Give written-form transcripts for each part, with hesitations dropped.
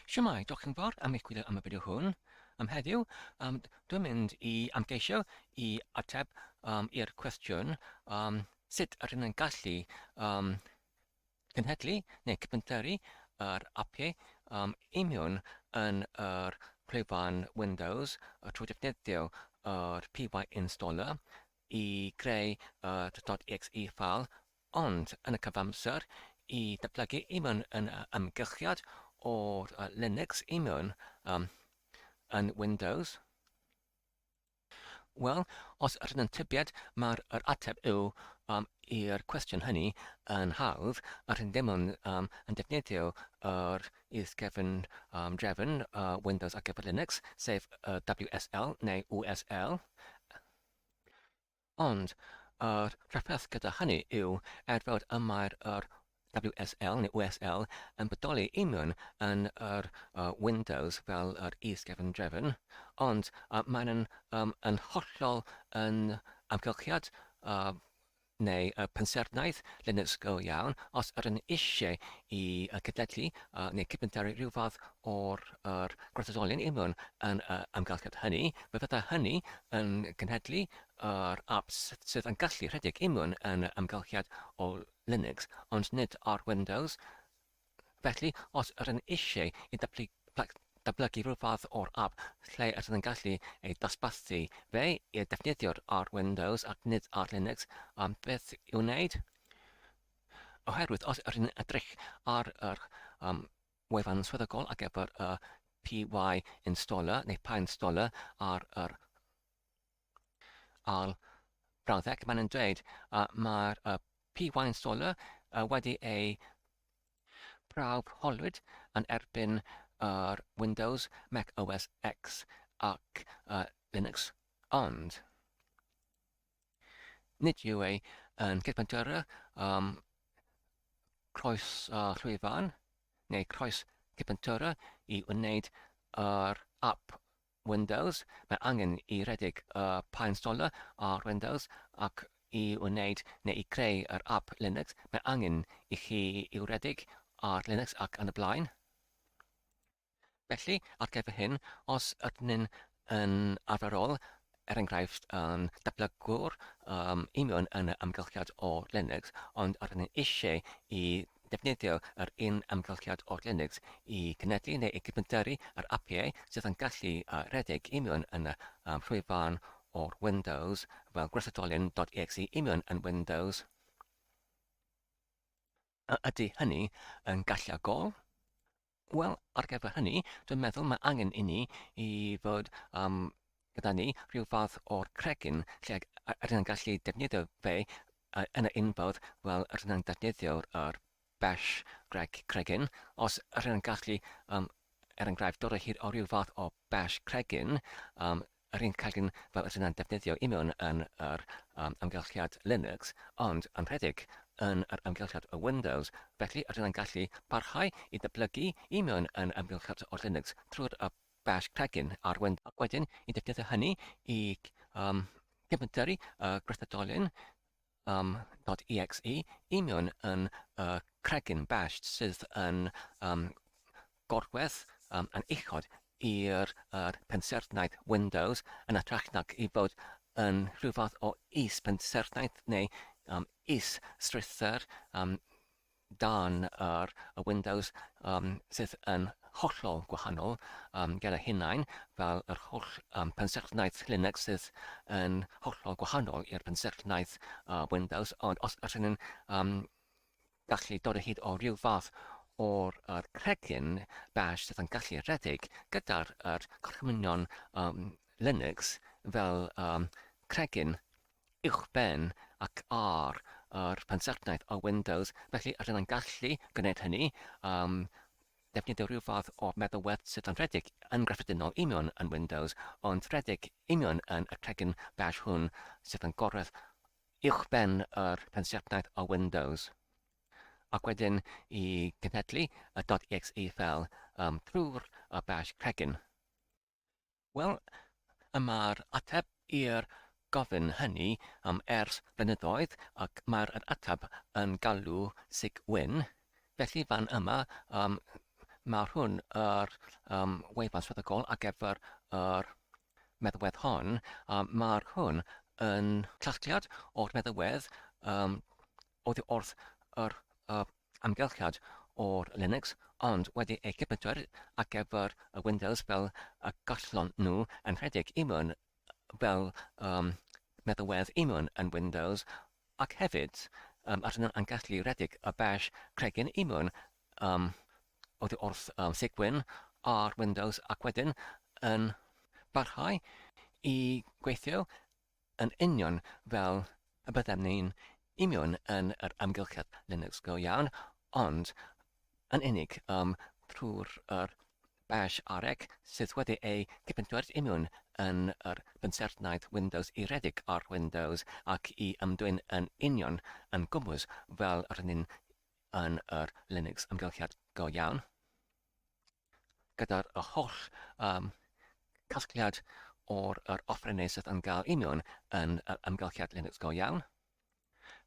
Shwmae, diolch yn fawr am eich gwylio am y fideo hwn. Am heddiw, um, dwi'n mynd i amgeisio i ateb um, i'r cwestiwn um, sut ydyn ni'n gallu um, cenhedlu neu cypenteri yr apiau um, imiwn yn yr llwyfan Windows trwy defnyddio yr PY installer i greu yr .exe file ond yn y cyfamser i datblygu imiwn yn y ymgyrchiad o'r Linux imiwn um, yn Windows. Wel, os ydyn yn tybied mae'r yr ateb yw um, i'r cwestiwn hynny yn hawdd, ydyn ddim yn, um, yn defnyddio yr is-gefn um, drefn uh, Windows ar gyfer Linux, sef uh, WSL neu USL. Ond yr trafferth gyda hynny yw, er fod y mae'r yr WSL neu USL yn bodoli union yn yr uh, Windows fel yr is-gefndrefn, ond uh, mae'n yn, um, yn hollol yn amgylchiad uh, neu y pensaernïaeth Linux go iawn, os ydyn ni eisiau i cydledlu neu cydbentyrru rhyw fath o'r yr gwerthfawrogion union yn y amgylchedd hynny, fe fydda hynny yn cenhedlu yr apps sydd yn gallu rhedeg union yn y amgylchiad o Linux, ond nid ar Windows. Felly, os ydyn ni eisiau i datblygu rhyw fath o'r app lle ydyn ni'n gallu ei dosbarthu fe i'r defnyddiwr ar Windows ac nid ar Linux, um, beth i'w wneud? Oherwydd os ydyn ni'n edrych ar yr um, wefan swyddogol ar gyfer y PY installer neu PY installer ar yr ar brawddeg, maen nhw'n dweud uh, mae'r uh, PY installer uh, wedi ei prawf holwyd yn erbyn yr Windows, Mac OS X ac uh, Linux, ond nid yw ei yn cydbentyrru um, croes uh, llwyfan neu croes cydbentyrru i wneud yr app Windows, mae angen i redeg y PyInstaller ar Windows ac i wneud neu i creu yr app Linux, mae angen i chi i'w redeg ar Linux ac yn y blaen. Felly, ar gyfer hyn, os ydyn ni'n yn arferol, er enghraifft, yn datblygwr um, union yn y amgylchiad o Linux, ond ydyn ni eisiau i defnyddio yr un amgylchiad o'r Linux i gynyddu neu i gydbentyrru yr apiau sydd yn gallu rhedeg union yn y llwyfan o'r Windows fel gwerthadolion .exe union yn Windows. A ydy hynny yn galluogol? Wel, ar gyfer hynny, dwi'n meddwl mae angen i ni i fod um, gyda ni rhyw fath o'r cregyn lle ydyn ni'n gallu defnyddio fe yn y unfodd fel ydyn ni'n defnyddio'r er bash greg cregyn. Os ydyn ni'n gallu, um, er enghraifft, dod o hyd o rhyw fath o bash cregyn, um, yr un cegin fel ydyn nhw'n defnyddio union yn yr um, amgylchiad Linux, ond yn rhedeg yn yr amgylchiad o Windows, felly ydyn nhw'n gallu parhau i ddatblygu union yn amgylchiad o Linux trwy'r y bash cegin ar Windows, ac wedyn i defnyddio hynny i um, cyfyntyrru y gwerthadolyn um, .exe union yn y cregyn bash sydd yn um, gorwedd um, yn uchod i'r er pensaernïaeth Windows yn hytrach nag i fod yn rhyw fath o is-pensaernïaeth neu um, is-strwythur um, dan yr y Windows um, sydd yn hollol gwahanol um, gyda hunain, fel yr holl um, pensaernïaeth Linux sydd yn hollol gwahanol i'r pensaernïaeth uh, Windows, ond os ydyn ni'n um, gallu dod o hyd o ryw fath o'r er cregyn bash sydd yn gallu rhedeg gyda'r er gorchmynion um, Linux fel um, cregyn uwchben ac ar yr pensaernïaeth o Windows, felly rydyn ni'n gallu gwneud hynny, um, defnyddio rhyw fath o meddalwedd sydd yn rhedeg yn gyffredinol union yn Windows, ond rhedeg union yn y cregyn bash hwn sydd yn gorwedd uwchben yr pensaernïaeth o Windows. Ac wedyn i genhedlu y .exe fel um, trwy'r y bash cregyn. Wel, y mae'r ateb i'r gofyn hynny am ers blynyddoedd ac mae'r yr ateb yn galw Sig Wyn. Felly fan yma, um, Mae hwn yr um, wefan swyddogol ar gyfer yr meddalwedd hon. Mae'r hwn yn casgliad o'r meddalwedd um, oddi wrth yr uh, amgylchiad o'r Linux, ond wedi ei cypentwr ar gyfer y Windows fel y gallon nhw yn rhedeg i mewn fel um, meddalwedd i mewn yn Windows, ac hefyd um, ydyn nhw'n gallu rhedeg y bash cregyn i mewn um, oddi wrth um, Cygwin ar Windows ac wedyn yn barhau i gweithio yn union fel y byddem ni'n union yn yr amgylchedd Linux go iawn, ond yn unig um, trwy'r yr bash arec sydd wedi ei cypentwrdd union yn yr bensaernïaeth Windows i redeg ar Windows ac i ymddwyn yn union yn gwmws fel yr ni'n yn yr Linux amgylchiad go iawn. Gyda'r holl um, casgliad o'r yr offerynnau sydd yn gael union yn yr amgylchiad Linux go iawn.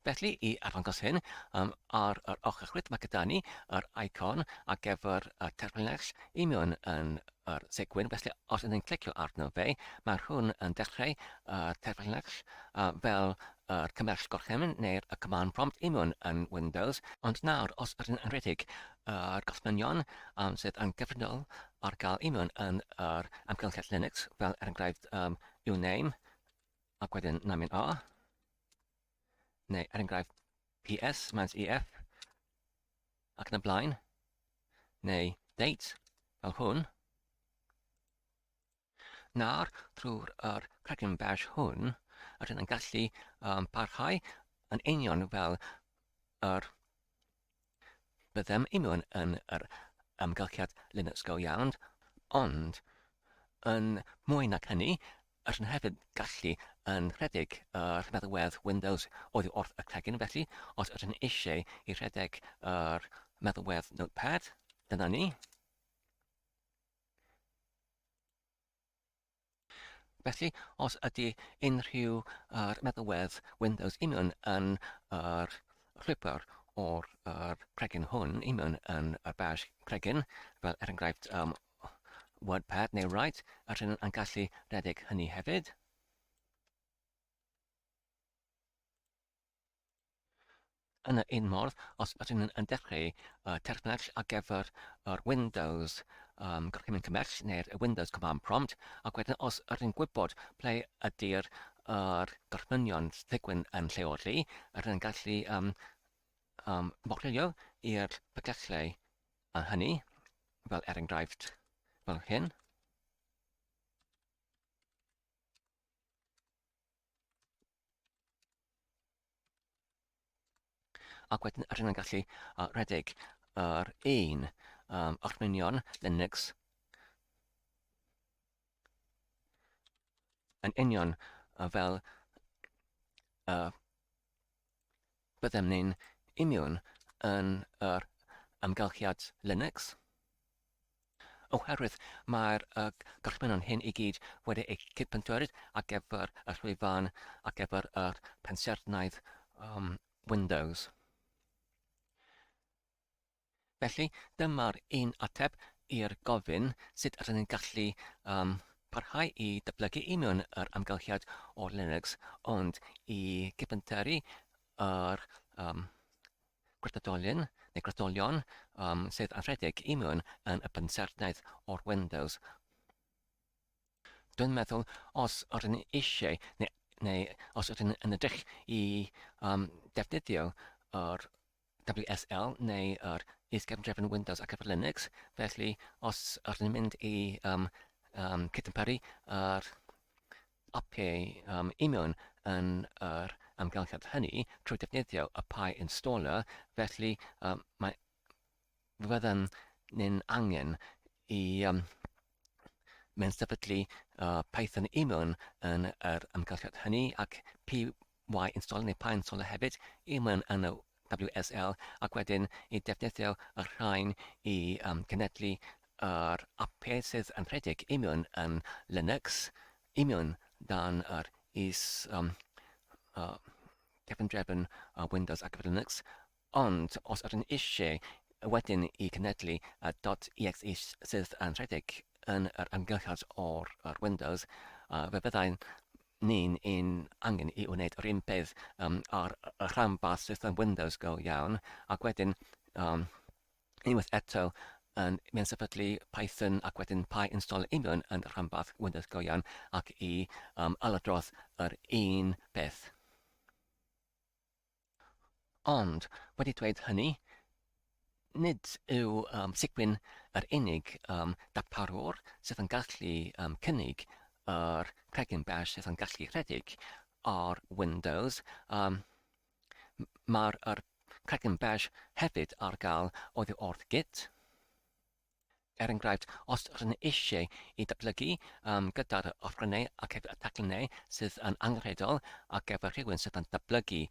Felly, i arddangos hyn, um, ar yr ochr chwith mae gyda ni yr icon ar gyfer y terfynell i mewn yn yr segwyn. Felly, os ydyn ni'n clicio arno fe, mae hwn yn dechrau y terfynell uh, fel yr cymell gorchymyn neu'r y command prompt i mewn yn Windows. Ond nawr, os ydyn yn rhedeg yr gorchmynion um, sydd yn gyfrinol ar gael i mewn yn yr amgylchedd Linux, fel er enghraifft um, uname, ac wedyn namin A, neu er enghraifft PS minus EF, ac yn y blaen, neu date, fel hwn. Nawr, trwy'r yr cregyn bash hwn, rydyn yn gallu um, parhau yn union fel yr Byddem union yn yr amgylchiad Linux go iawn, ond yn mwy nag hynny, rydyn hefyd gallu yn rhedeg yr meddalwedd Windows oddi wrth y cregyn, felly os ydyn eisiau i rhedeg yr meddalwedd Notepad, dyna ni. Felly, os ydy unrhyw yr meddalwedd Windows union yn yr llwybr o'r yr cregyn hwn union yn y bash cregyn, fel er enghraifft um, WordPad neu Write, rydyn yn gallu rhedeg hynny hefyd. Yn yr un modd, os ydyn yn dechrau uh, terfynell ar gyfer yr Windows um, gorchymyn cymell neu'r Windows Command Prompt, ac wedyn os ydyn gwybod ble ydy'r yr gorchmynion ddigwyn yn lleoli, ydyn yn gallu um, um, modelio i'r pregethau hynny, fel er enghraifft fel hyn. Ac wedyn rydyn ni'n gallu uh, rhedeg yr un um, orchmynion Linux yn union uh, fel uh, byddem ni'n union yn yr amgylchiad Linux. Oherwydd mae'r uh, gorchmynion hyn i gyd wedi eu cydbwyntwyrdd ar gyfer y llwyfan ar gyfer yr pensaernïaeth um, Windows. Felly, dyma'r un ateb i'r gofyn sut ydyn ni'n gallu um, parhau i datblygu i mewn yr amgylchiad o'r Linux, ond i gydbwyntyrru yr um, Gwrthdolyn, neu gwrthdolion, um, sydd yn rhedeg i mewn yn y pensaernïaeth o'r Windows. Dwi'n meddwl os ydyn ni eisiau, neu, neu os ydyn yn edrych i um, defnyddio yr WSL neu yr is-gefndrefn Windows ar gyfer Linux, felly os ydyn ni'n mynd i um, um, cydymperu yr apiau um, i mewn yn yr amgylchedd hynny trwy defnyddio y Pi Installer, felly um, mae fydden ni'n angen i um, mewn sefydlu uh, Python i mewn yn yr amgylchedd hynny ac PY Installer neu Pi Installer hefyd i mewn yn y WSL ac wedyn i defnyddio y rhain i um, cenedlu yr apiau sydd yn rhedeg i mewn yn Linux, i mewn dan yr is um, uh, cefndrefn uh, Windows ac Linux, ond os ydyn eisiau wedyn i cenedlu y .exe sydd yn rhedeg yn yr amgylchiad o'r yr Windows, fe fyddai ni'n un angen i wneud yr un peth um, ar y rhanbarth sydd yn Windows go iawn, ac wedyn um, unwaith eto yn mewn sefydlu Python ac wedyn PyInstall union yn y rhanbarth Windows go iawn ac i um, ailadrodd yr un peth. Ond, wedi dweud hynny, nid yw um, Sigwyn yr unig um, darparwr sydd yn gallu um, cynnig yr cregyn bash sydd yn gallu rhedeg ar Windows. Um, Mae'r er cregyn bash hefyd ar gael oddi wrth Git. Er enghraifft, os rydyn ni eisiau i datblygu um, gyda'r offerynnau ac hefyd y taclennau sydd yn angenrheidiol ar gyfer rhywun sydd yn datblygu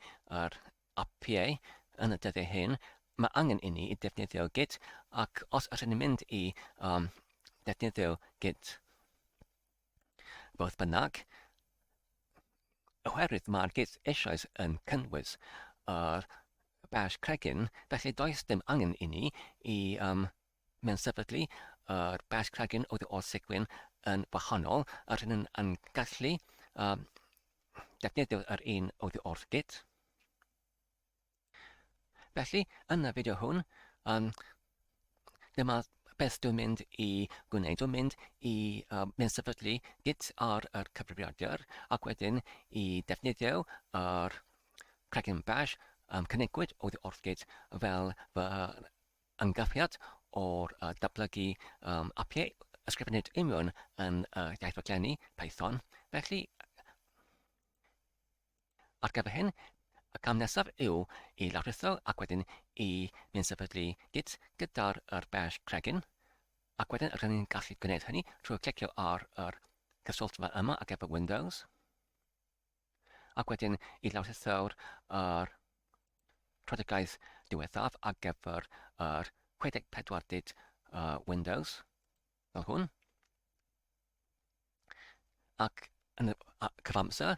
yr apiau yn y dyddiau hyn, mae angen i ni i defnyddio Git ac os ydyn ni'n mynd i um, defnyddio Git, fodd bynnag, oherwydd mae'r Git eisoes yn cynnwys yr bash cregyn, felly does dim angen i ni i um, mewn sefydlu yr bash cregyn oddi o'r segwyn yn wahanol, a rydyn yn gallu um, defnyddio yr un oddi wrth Git. Felly, yn y fideo hwn, um, dyma beth dwi'n mynd i gwneud. Dwi'n mynd i uh, mynd sefydlu Git ar yr cyfrifiadur ac wedyn i defnyddio yr Kraken Bash um, cynigwyd oddi wrth Git fel fy ymgyffiad o'r uh, datblygu um, apiau ysgrifennu union yn uh, iaith raglenni Python. Felly, Ar gyfer hyn, y cam nesaf yw i lawrlwytho ac wedyn i mynd sefydlu Git gyda'r yr bash cregyn, ac wedyn rydyn ni'n gallu gwneud hynny trwy clicio ar yr cysylltfa yma ar gyfer Windows, ac wedyn i lawrlwytho'r yr rhedigaeth diwethaf ar gyfer yr 64 bit uh, Windows, fel hwn. Ac yn y cyfamser,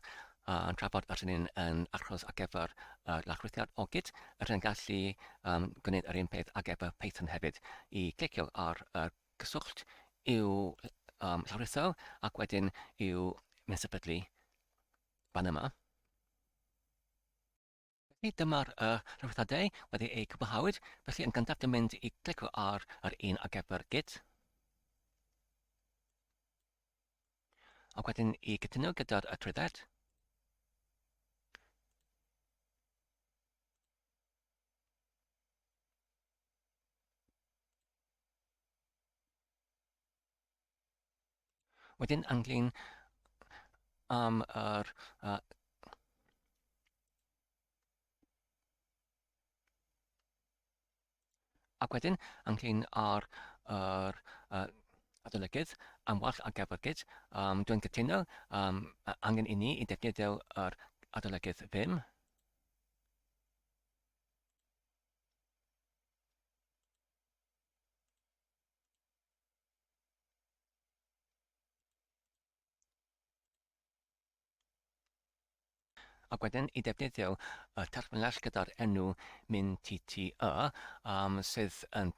yn trafod yr hyn yn achos ar gyfer y lawrlwythiad o Git, yr hyn gallu um, gwneud yr un peth ar gyfer Python hefyd, i clicio ar y cyswllt i'w um, llawrlwytho ac wedyn i'w sefydlu fan yma. Felly dyma'r uh, rhywbethau wedi eu cwblhawyd. Felly yn gyntaf dwi'n mynd i clicio ar yr un ar gyfer Git. Ac wedyn i gytuno gyda'r y trwydded. Wedyn ynglyn am yr uh, ac wedyn ynglyn â'r yr, uh, adolygydd am wall ar gyfer Git, um, dwi'n cytuno, um, angen i ni i defnyddio yr adolygydd Vim. Ac wedyn i defnyddio y terfynell gyda'r enw min-tt-y um, sydd yn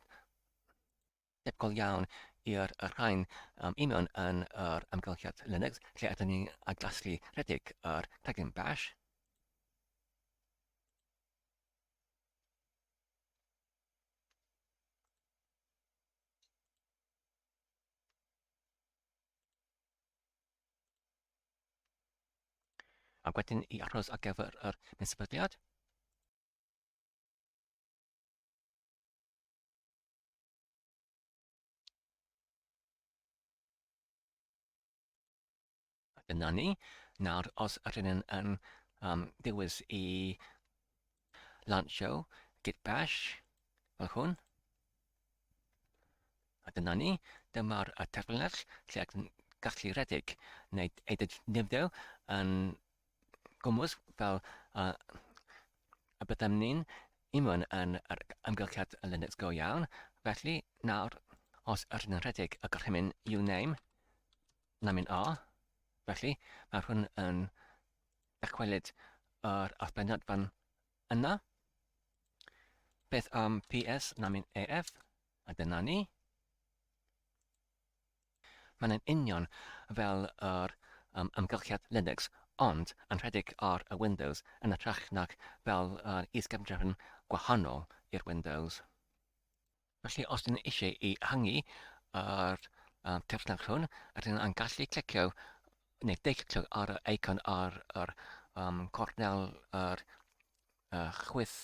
debygol iawn i'r rhain um, union yn yr amgylchiad Linux, lle ydyn ni'n aglaslu rhedeg yr tagyn bash. Ac wedyn i aros ar gyfer yr sefydliad. A dyna ni. Nawr, os ydyn ni'n yn um, dewis i lansio Git Bash fel hwn, a dyna ni, dyma'r y terfynell lle ac yn gallu rhedeg neu ei defnyddio yn gwmws fel uh, y byddem ni'n union yn yr amgylchiad Linux go iawn. Felly, nawr, os ydyn ni'n rhedeg y gorchymyn uname, na mynd A. Felly, mae hwn yn dychwelyd yr arbenniad fan yna. Beth am PS namyn AF? A dyna ni. Mae'n yn union fel yr um, amgylchiad Linux, ond yn rhedeg ar y Windows yn hytrach nag fel yr is-gefndrefn gwahanol i'r Windows. Felly os dyn ni eisiau i ehangu yr um, terfynach hwn, rydyn yn gallu clicio neu deiclio ar y eicon ar yr um, cornel yr chwith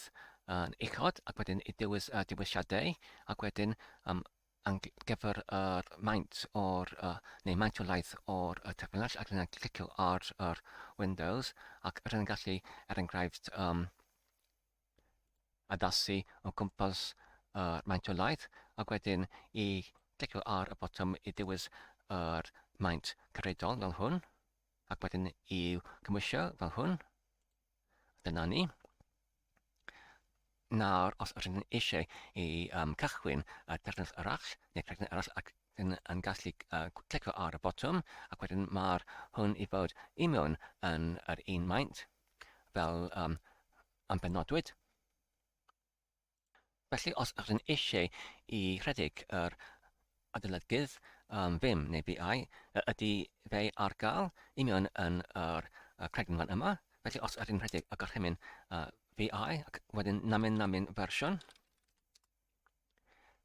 yn uchod ac wedyn i dewis y dewisiadau ac wedyn um, ar gyfer yr maint o'r uh, neu maint o laeth o'r uh, terfynell ac yna'n clicio ar yr Windows ac rydyn yn gallu er enghraifft um, addasu o gwmpas yr maint o laeth ac wedyn i clicio ar y botwm i ddewis yr maint cyfredol fel hwn ac wedyn i'w cymwysio fel hwn. Dyna ni. Nawr, os ydyn ni eisiau i um, cychwyn y terfynell arall, neu cregyn arall, ac yn, yn gallu uh, clicio ar y botwm, ac wedyn mae'r hwn i fod i mewn yn yr un maint, fel um, am benodwyd. Felly, os ydych chi'n eisiau i rhedeg yr adolygydd um, Vim neu VI, ydy fe ar gael i mewn yn yr uh, cregyn fan yma. Felly, os ydych chi'n rhedeg y gorchymyn uh, VI, ac wedyn namyn namyn fersiwn,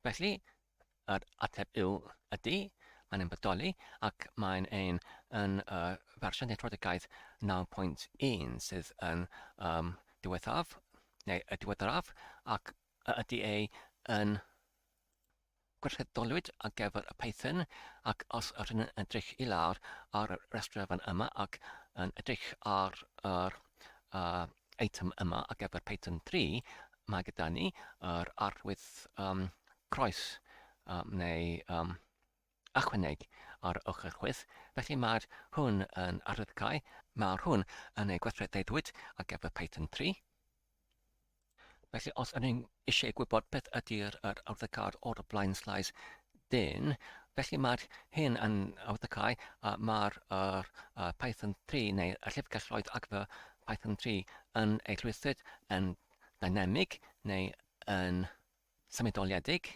Felly, yr ateb yw ydy, mae'n yn bodoli ac mae'n ein yn y fersiwn neu trodigaeth 9.1 sydd yn um, diwethaf, neu y diweddaraf, ac ydy ei yn gwerthdolwyd ar gyfer y Python ac os ydyn yn edrych i lawr ar y rhestr fan yma ac yn edrych ar yr uh, eitem yma ar gyfer Python 3, mae gyda ni yr arwydd um, croes um, neu um, ychwaneg ar ochr chwith. Felly mae'r hwn yn arwyddcau, mae'r hwn yn ei gweithreddwyd ar gyfer Python 3. Felly os ydyn ni'n eisiau gwybod beth ydy'r yr arwyddocâd o'r blaen slaes dyn, felly mae'r hyn yn arwyddocau a mae'r yr, uh, Python 3 neu y llyfrgelloedd ag fy Python 3 yn ei llwythyd yn dynamig neu yn symudoliedig.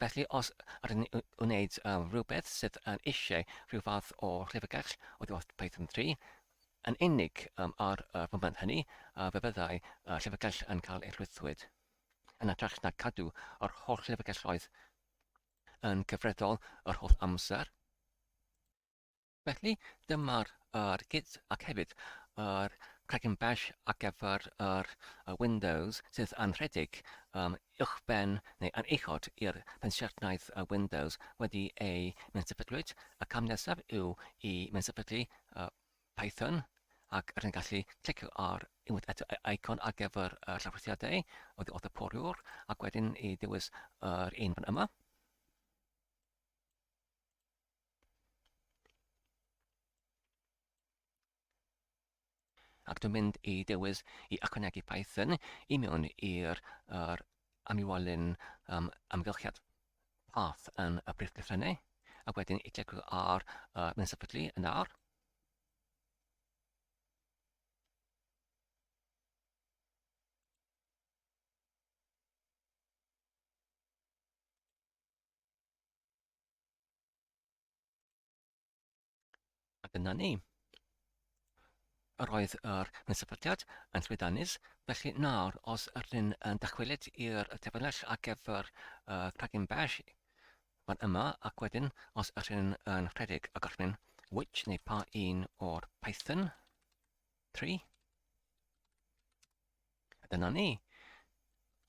Felly os ydyn ni'n wneud uh, rhywbeth sydd yn eisiau rhyw fath o llyfrgell oddi wrth Python 3, yn unig um, ar y foment hynny, uh, fe fyddai uh, llyfrgell yn cael ei llwythwyd. Yn hytrach na cadw yr holl llyfrgelloedd yn cyfredol yr holl amser. Felly, dyma'r yr git ac hefyd yr Kraken Bash ar gyfer yr Windows sydd yn rhedeg um, uwchben neu yn uchod i'r pensiarnaeth Windows wedi ei mensefydlwyd. Y cam nesaf yw i mensefydlu uh, Python ac rydyn gallu clicio ar unwaith eto icon ar gyfer y llawrythiadau oddi wrth y poriwr ac wedyn i ddewis yr un fan yma. Ac dwi'n mynd i dewis i ychwanegu Python i mewn i'r yr amywolyn um, amgylchiad path yn y brif lythrennau, ac wedyn i clicio ar uh, mewn sefydlu yn awr. A dyna ni. Yr oedd yr sefydliad yn llwyddiannus, felly nawr os ydyn yn dychwelyd i'r tefynell ar gyfer y Kraken Bash fan yma, ac wedyn os ydyn yn rhedeg y gorchymyn which neu pa un o'r Python 3, A dyna ni.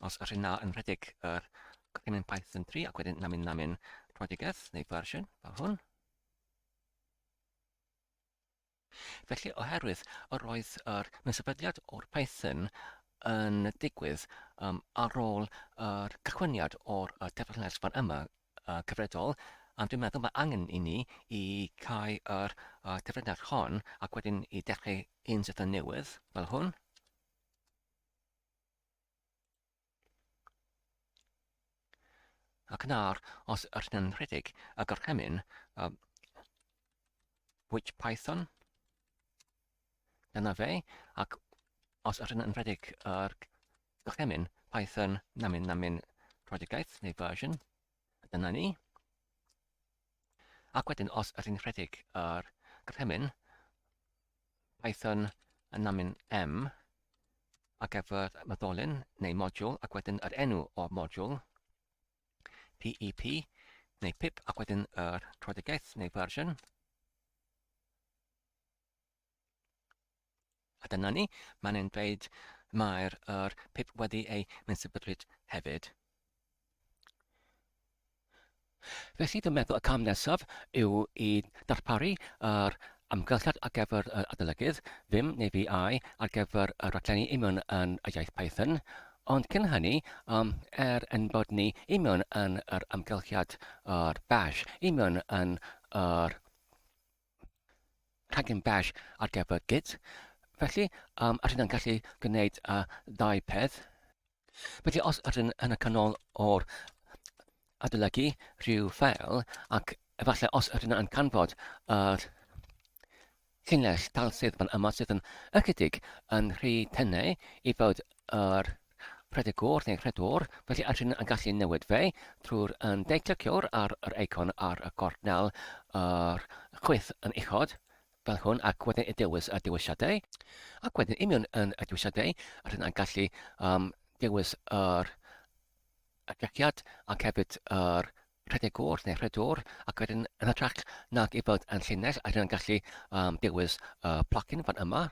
Os ydyn na yn rhedeg yr gorchymyn Python 3 ac wedyn namin namin rhodigaeth neu fersiwn fel hwn. Felly oherwydd yr oedd yr sefydliad o'r Python yn digwydd um, ar ôl yr cychwyniad o'r uh, teflles fan yma uh, cyfredol, a dwi'n meddwl mae angen i ni i cael yr uh, teflennell hon ac wedyn i dechrau un sydd yn newydd fel hwn. Ac nawr, os ydyn yn rhedeg y gorchymyn um, which Python, dyna fe, ac os ydyn yn rhedeg yr gorchymyn Python namyn namyn rhodigaeth neu version. Dyna ni. Ac wedyn os ydyn rhedeg yr gorchymyn Python namyn M ar gyfer meddolyn neu modiwl ac wedyn yr enw o'r modiwl PEP neu pip ac wedyn yr trodigaeth neu version. A dyna ni, mae'n e'n dweud mae'r yr pip wedi ei mynd hefyd. Felly, dwi'n meddwl y cam nesaf yw i darparu yr amgylchiad ar gyfer yr adolygydd, Vim neu VI, ar gyfer y rhaglenni union yn y iaith Python. Ond cyn hynny, um, er ein bod ni union yn yr amgylchiad yr Bash, union yn yr rhaglen Bash ar gyfer Git, felly um, rydyn yn gallu gwneud ddau peth. Felly os ydyn yn y canol o'r adolygu rhyw ffeil ac efallai os ydyn yn canfod yr llinell dal sydd fan yma sydd yn ychydig yn rhy tenau i fod yr rhedegwr neu rhedwr, felly ydyn yn gallu newid fe trwy'r yn de-cliciwr ar yr eicon ar y gornel yr chwith yn uchod fel hwn ac wedyn i dewis y dewisiadau ac wedyn union yn y dewisiadau rydyn yn gallu um, dewis yr edrychiad ac hefyd yr rhedegwr neu rhedwr ac wedyn yn hytrach nag i fod yn llinell rydyn yn gallu um, dewis y plugin fan yma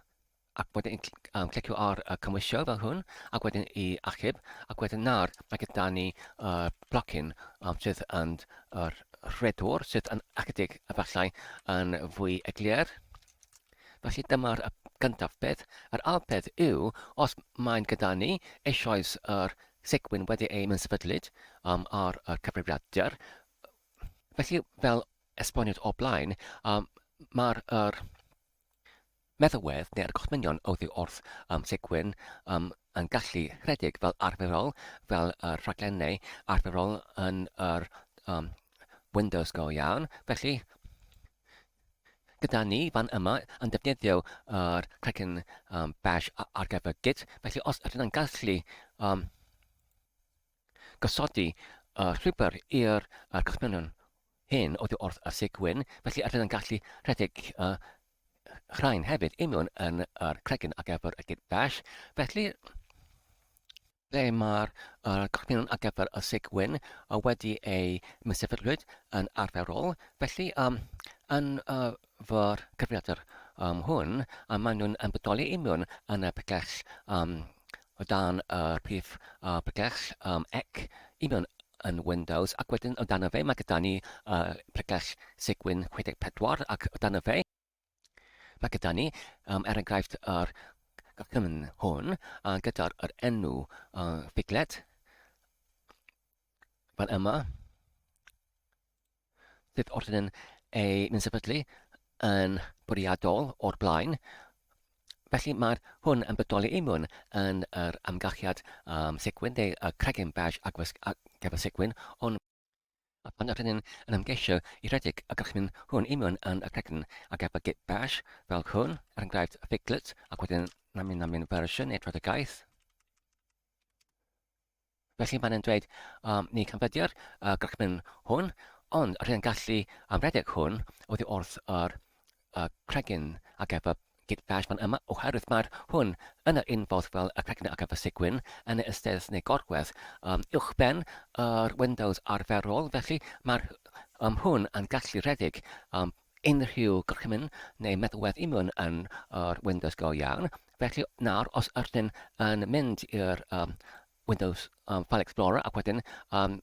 ac wedyn um, clicio ar y cymwysio fel hwn, ac wedyn i achub, ac wedyn nawr mae gyda ni y uh, blocyn um, sydd yn yr rhedwr, sydd yn ychydig efallai yn fwy eglur. Felly dyma'r gyntaf peth. Yr ail peth yw, os mae'n gyda ni eisoes yr segwyn wedi ei sefydlyd um, ar y cyfrifiadur, felly fel esboniad o blaen, um, mae'r er, meddalwedd neu'r gorchmynion oddi wrth um, Sigwyn um, yn gallu rhedeg fel arferol, fel y rhaglenni arferol yn yr um, Windows go iawn. Felly, gyda ni fan yma yn defnyddio yr cregyn um, bash ar gyfer Git, felly os ydyn nhw'n gallu um, gosodi y llwybr i'r gorchmynion hyn oddi wrth y Sig Wyn, felly rydyn yn gallu rhedeg y rhain hefyd union yn yr cregyn ar gyfer y Git Bash. Felly, ble mae'r gorchmynion ar gyfer y Sig Wyn wedi ei mysefydlwyd yn arferol, felly um, yn uh, fy cyfrifiadur um, hwn, a maen nhw'n yn bodoli union yn y pregell um, o dan y prif uh, pregell um, ec union yn Windows, ac wedyn o dan y fe mae gyda ni uh, pregell Cygwin 64, ac o dan y fe mae gyda ni, um, er enghraifft, yr gorchymyn hwn, uh, gyda'r yr enw uh, figlet, fan yma, sydd wrthyn yn ei yn sefydlu yn bwriadol o'r blaen. Felly mae'r hwn yn bodoli union yn yr amgylchiad um, Sigwyn neu y cregyn beige ag gyfer Sigwyn, ond a pan ydyn ni'n yn ymgeisio i redeg y gorchymyn hwn union yn y cregyn ar gyfer Git Bash fel hwn, er enghraifft Figlet ac wedyn namin namin version neu troedigaeth. Felly mae'n yn dweud, um, ni canfyddir y gorchymyn hwn, ond rydyn yn gallu um, redeg hwn oddi wrth yr uh, cregyn ac efo Git Bash fan yma, oherwydd mae'r hwn yn yr un fodd fel y cregyn ac efo Cygwin yn y ystedd neu gorwedd um, uwchben yr Windows arferol, felly mae'r um, hwn yn gallu redeg um, unrhyw gorchymyn neu meddalwedd union yn yr Windows go iawn. Felly nawr, os ydyn yn mynd i'r um, Windows um, File Explorer ac wedyn um,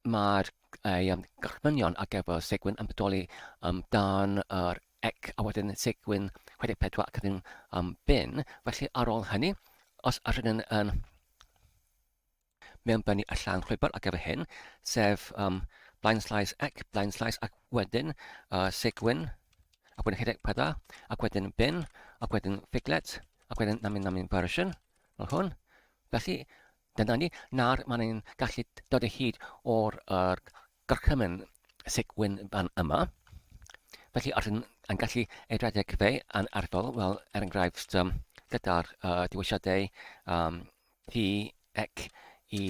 mae'r ei um, gorchmynion ar gyfer Cygwin yn bodoli um, dan yr ec a wedyn Cygwin 64 ac wedyn um, bin. Felly ar ôl hynny, os ydyn yn mewnbynnu y llawn llwybr ar gyfer hyn, sef um, blaen slaes ec, blaen slaes ac wedyn uh, Cygwin, ac wedyn 64, ac wedyn bin, ac wedyn figlet, ac wedyn namin namin version, fel hwn. Felly, dyna ni, nawr mae'n ni'n gallu dod o hyd o'r er, gorchymyn Cygwin fan yma. Felly, os yn, yn gallu ei redeg fe yn arferol, wel, er enghraifft, um, gyda'r uh, diwysiadau um, P, ec i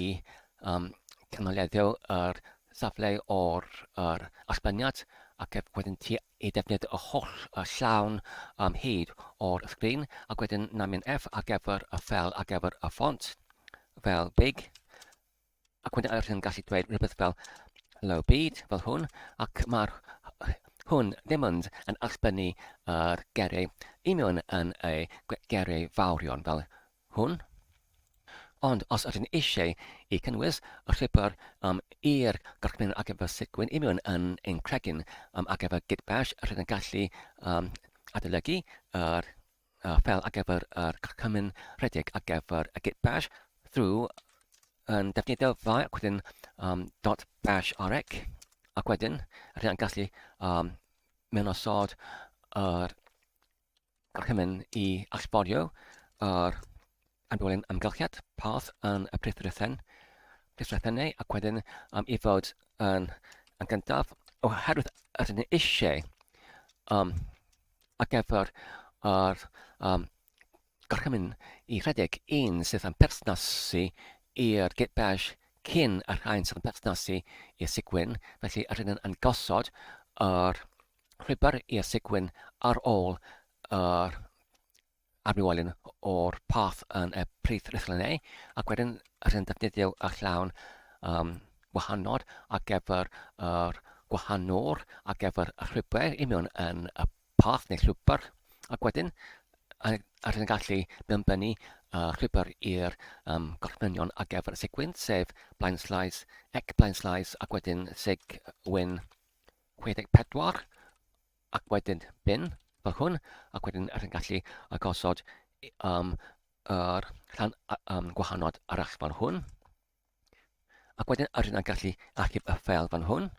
um, canoleddio yr safle o'r yr allbyniad ac ef wedyn ti i defnyddio y holl y llawn um, hyd o'r sgrin ac wedyn namyn F ar gyfer y ffel ar gyfer y ffont fel big ac wedyn yr hyn gallu dweud rhywbeth fel hello byd fel hwn ac mae'r hwn ddim ond yn allbynnu yr geiriau union yn y geiriau fawrion fel hwn. Ond os ydyn eisiau i cynnwys y llwybr um, i'r gorchymyn ar gyfer Sigwyn i mewn yn ein cregyn um, ar gyfer Git Bash, rydyn yn gallu um, adolygu yr uh, ffeil ar gyfer yr gorchymyn rhedeg ar gyfer y Git Bash drwy yn defnyddio fai ac wedyn um, dot bash rec ac wedyn rydyn yn gallu um, mewn osod yr gorchymyn i allforio yr amddiffyn amgylchiad path yn y prifrythen, prifrythennau ac wedyn um, i fod yn, yn gyntaf oherwydd ydyn ni eisiau um, ar gyfer yr um, gorchymyn i rhedeg un sydd yn perthnasu i'r Git Bash cyn y rhain sydd yn perthnasu i'r Sigwyn, felly rydyn yn gosod yr llwybr i'r Sigwyn ar ôl yr arwynwelyn o'r parth yn y prif rhithlenau, ac wedyn rydyn yn defnyddio y llawn um, wahanod ar gyfer yr gwahanwr ar gyfer y llwybr i mewn yn y parth neu llwybr, ac wedyn rydyn yn gallu mewnbynnu y llwybr i'r um, gorchmynion ar gyfer y sigwyn, sef blaen slaes, ec blaen slaes, ac wedyn sig wyn 64 ac wedyn bin fel hwn ac wedyn rydyn gallu gosod um, yr rhan um, gwahanol arall fan hwn. Ac wedyn rydyn yn gallu achub y ffeil fan hwn.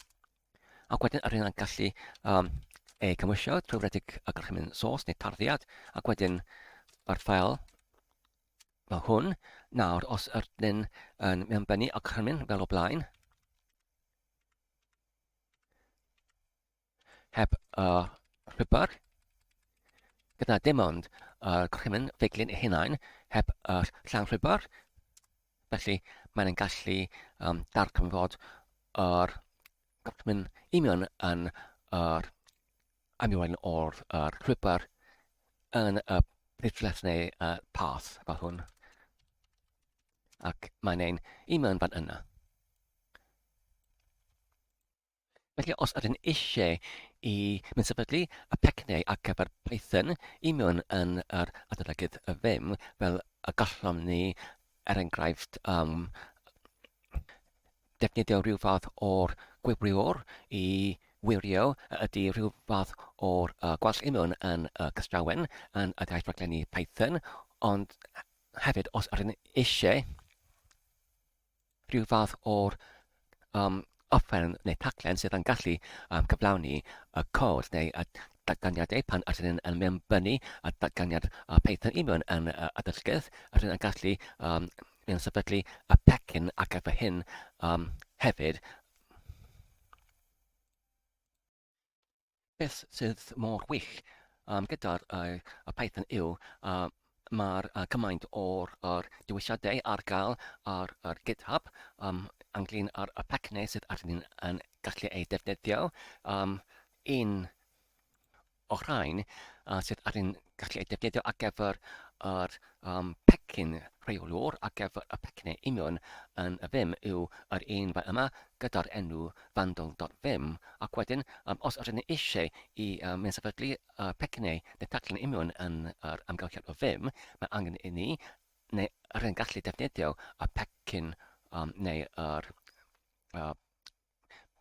Ac wedyn rydyn yn gallu um, ei cymwysio trwy redeg y gorchymyn source neu tarddiad ac wedyn yr ffeil fel hwn. Nawr, os ydyn yn mewnbynnu y gorchymyn fel o blaen, heb y rhybr, gyda dim ond y gorchymyn feiglyn eu hunain heb y llawn rhybr, felly mae'n gallu um, darganfod yr gorchymyn union yn yr amrywiol o'r yr rhybr yn y prifles neu y path fel hwn. Ac mae'n ein union fan yna. Felly os ydyn eisiau i mynd sefydlu y pecynnau ar gyfer Python i mewn yn yr adolygydd y Vim, fel y gallom ni, er enghraifft, um, defnyddio rhyw fath o'r gwibriwr i wirio a ydy rhyw fath o'r uh, gwall i mewn yn y cystrawen yn y daith raglenni Python, ond hefyd os ydyn eisiau rhyw fath o'r um, offeryn neu taclen sydd yn gallu um, cyflawni y cod neu y datganiadau pan ydyn yn mewnbynnu y datganiad uh, Python i mewn yn y addysgedd, ydyn yn gallu um, yn sefydlu y pecyn ar gyfer hyn um, hefyd. Beth sydd mor wych um, gyda'r uh, y Python yw uh, mae'r uh, cymaint o'r er dewisiadau ar gael ar yr GitHub um, ynglyn â'r y pecynnau sydd arnyn yn gallu eu defnyddio. Um, un o'r rhain uh, sydd arnyn gallu eu defnyddio ar gyfer yr um, pecyn rheolwr ar gyfer y pecynnau union yn y Vim yw yr un fan yma gyda'r enw vandal.vim ac wedyn um, os ydyn ni eisiau i um, mynd sefydlu y pecynnau neu taclen union yn yr amgylchiad o Vim, mae angen i ni neu rydyn gallu defnyddio y pecyn um, neu yr uh,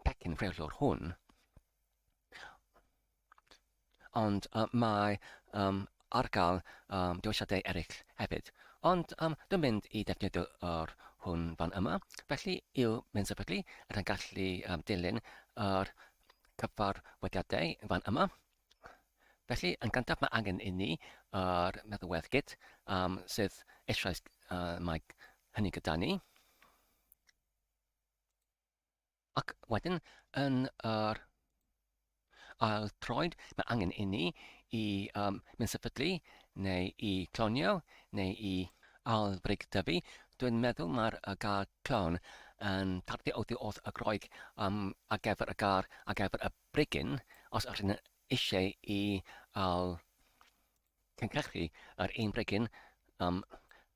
pecyn rheolwr hwn. Ond uh, mae um, ar gael um, dewisiadau eraill hefyd. Ond um, dwi'n mynd i defnyddio yr hwn fan yma. Felly i'w mynd sefydlu, rydyn gallu um, dilyn yr cyfarwyddiadau fan yma. Felly, yn gyntaf mae angen i ni yr meddalwedd Git um, sydd eisoes uh, mae hynny gyda ni. Ac wedyn, yn yr ail troed, mae angen i ni i um, mynd sefydlu neu i clonio neu i ailfrig-dyfu Dwi'n meddwl mae'r y gair clon yn tarddu oddi wrth y Groeg um, ar gyfer y gair ar gyfer y brigyn, os ydyn eisiau i al cynhyrchu yr un brigyn, um,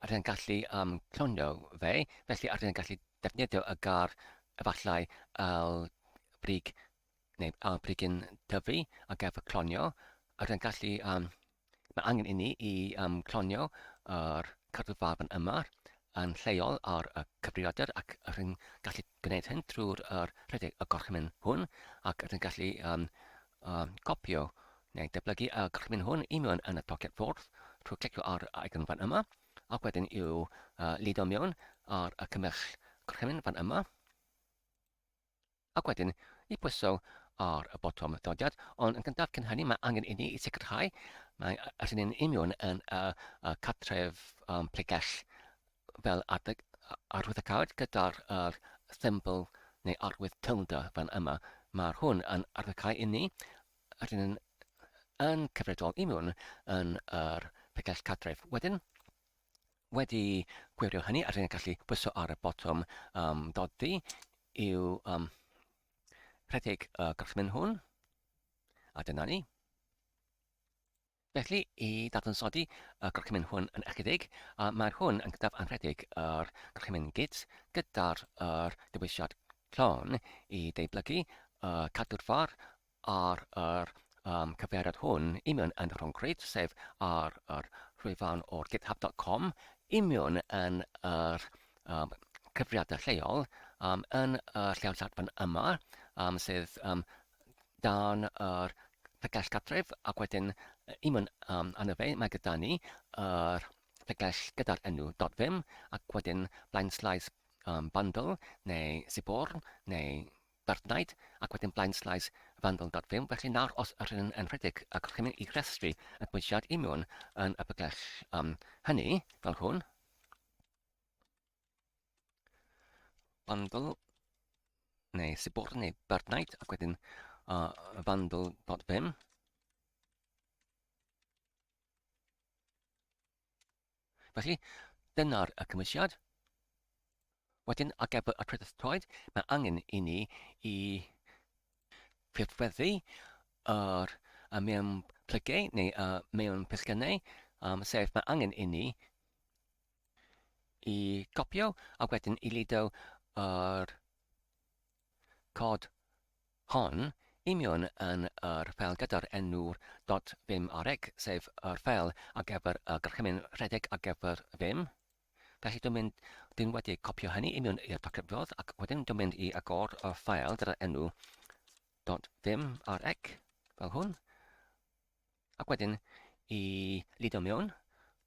ydyn gallu um, clonio fe, felly ydyn gallu defnyddio y gair efallai al brig neu al brigyn tyfu ar gyfer clonio, ydyn gallu um, Mae angen inni i um, clonio yr cadwfarn yma yn lleol ar y cyfrifiadur ac rydyn gallu gwneud hyn trwy'r er, rhedeg y gorchymyn hwn ac rydyn gallu um, um, copio neu deblygu y gorchymyn hwn i mewn yn y tociad ffordd trwy clicio ar y icon fan yma ac wedyn i'w uh, lido mewn ar y cymell gorchymyn fan yma. Ac wedyn i pwyso ar y botwm dodiad, ond yn gyntaf cyn hynny mae angen i ni i sicrhau mae allan ni'n union yn y, y cartref um, pregell fel adeg, arwyddocâd gyda'r er, symbol neu arwydd tilde fan yma. Mae'r hwn yn arwyddocau i ni, rydyn yn, yn cyfredol i mewn yn yr pregell cartref. Wedyn, Wedi gwirio hynny, a rydyn ni'n gallu pwyso ar y botwm um, dodi i'w um, rhedeg y gorchymyn hwn. A dyna ni. Felly, i dadansoddi y gorchymyn hwn yn ychydig, a mae'r hwn yn gyntaf anrhedeg yr gorchymyn git gyda'r yr dewisiad clon i deublygu y cadw'r far ar yr um, cyfeiriad hwn i mewn yn rhyngrwyd, sef ar yr rhwyfan o'r github.com, i mewn yn yr um, cyfrifiadur lleol, um, yn y lleoliad fan yma, um, sydd um, dan yr pregell gartref, ac wedyn i mewn um, arno fe, mae gyda ni yr pregell gyda'r enw .vim, ac wedyn blaen slaes um, bundle, neu siborn, neu Fortnite ac wedyn blaen slaes vandal.vim, felly nawr os ydyn yn yn rhedeg y gorchymyn i restru y gweithiad i mewn yn y pygell um, hynny, fel hwn, bundle neu sibor neu Fortnite ac wedyn uh, vandal.vim. Felly, dyna'r y cymwysiad. Wedyn, ar gyfer y trydydd troed, mae angen i ni i ffurfweddu yr y mewn plygu neu y mewn pysgynnau, um, sef mae angen i ni i gopio a wedyn i lido yr cod hon i mewn yn yr ffeil gyda'r enw'r .vimrx, sef yr ffeil ar gyfer y gorchymyn rhedeg ar gyfer Vim. Felly dwi'n mynd, dwi'n wedi copio hynny i mewn i'r docryfiodd ac wedyn dwi'n mynd i agor y ffeil gyda'r enw .vimrx fel hwn. Ac wedyn i lido mewn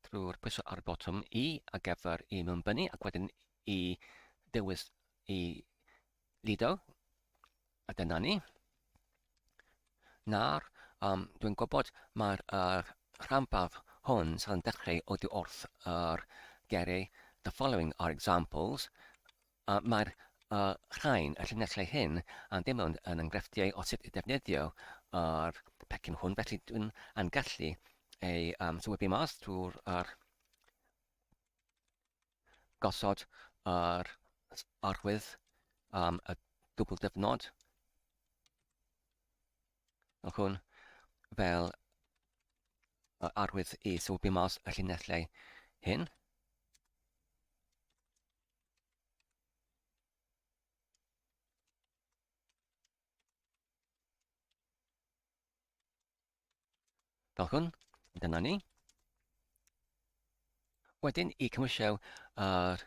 drwy'r pwyso ar y botwm i ar gyfer i mewnbynnu ac wedyn i dewis i Lido, a dyna ni. Nawr, um, dwi'n gwybod mae'r uh, rhanbarth hwn sydd yn dechrau oddi wrth yr geiriau The following are examples. Uh, mae'r uh, rhain, y llinellau hyn, yn dim ond yn enghreifftiau o sut i defnyddio yr pecyn hwn, felly dwi'n yn gallu ei um, swybu mas trwy'r er, gosod yr arwydd am y dwbl dyfnod fel hwn fel yr arwydd i sylwi mas y llinellau hyn. Fel hwn, dyna ni. Wedyn i cymwysio yr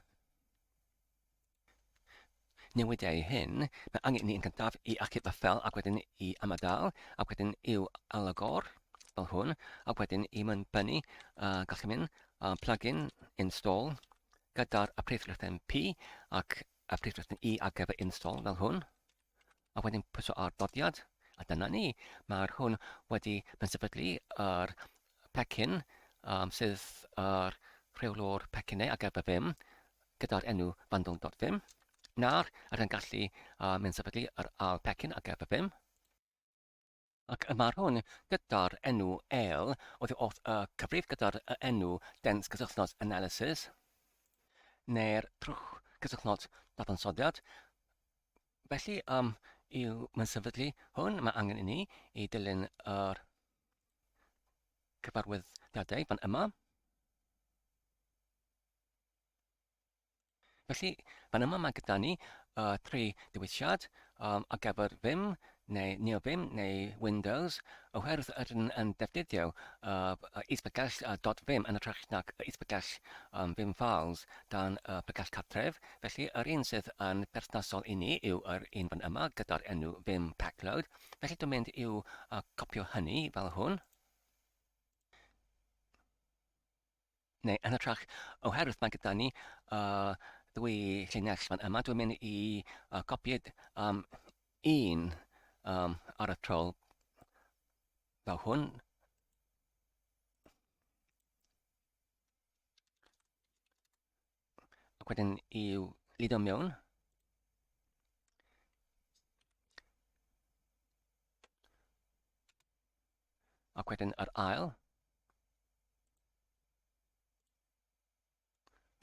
newidiau hyn, mae angen i ni yn gyntaf i achub y ffel ac wedyn i ymadael, ac wedyn i'w alagor fel hwn, ac wedyn i mynbynnu uh, gallu mynd uh, plugin install gyda'r y prif lythrennau P ac y prif lythrennau I ar gyfer install fel hwn. A wedyn pwyso ar dodiad, a dyna ni. Mae'r hwn wedi pensefydlu yr pecyn um, sydd yr rheolwr pecynnau ar gyfer Vim gyda'r enw bundle.vim. Nawr, rydyn gallu uh, mynd sefydlu yr ail pecyn ar gyfer Vim. Ac y mae'r hwn gyda'r enw el oddi wrth y cyfrif gyda'r enw dense cysylltnod analysis. neu'r trwch cysylltnod dadansoddiad. Felly, um, i'w mae'n sefydlu hwn, mae angen i ni i dilyn yr cyfarwyddiadau fan yma. Felly, fan yma mae gyda ni tri dewisiad ar gyfer Vim neu NeoVim neu Windows, oherwydd ydyn yn defnyddio is-bregell .vim yn hytrach nag is-bregell Vim Files dan y pregell cartref. Felly, yr un sydd yn berthnasol i ni yw yr un fan yma gyda'r enw Vim Packload. Felly, dwi'n mynd i'w copio hynny fel hwn. Neu yn hytrach, oherwydd mae gyda ni ddwy llinell fan yma, dwi'n mynd i copied un ar y tro fel hwn. Ac wedyn i'w lido mewn. Ac wedyn yr ail.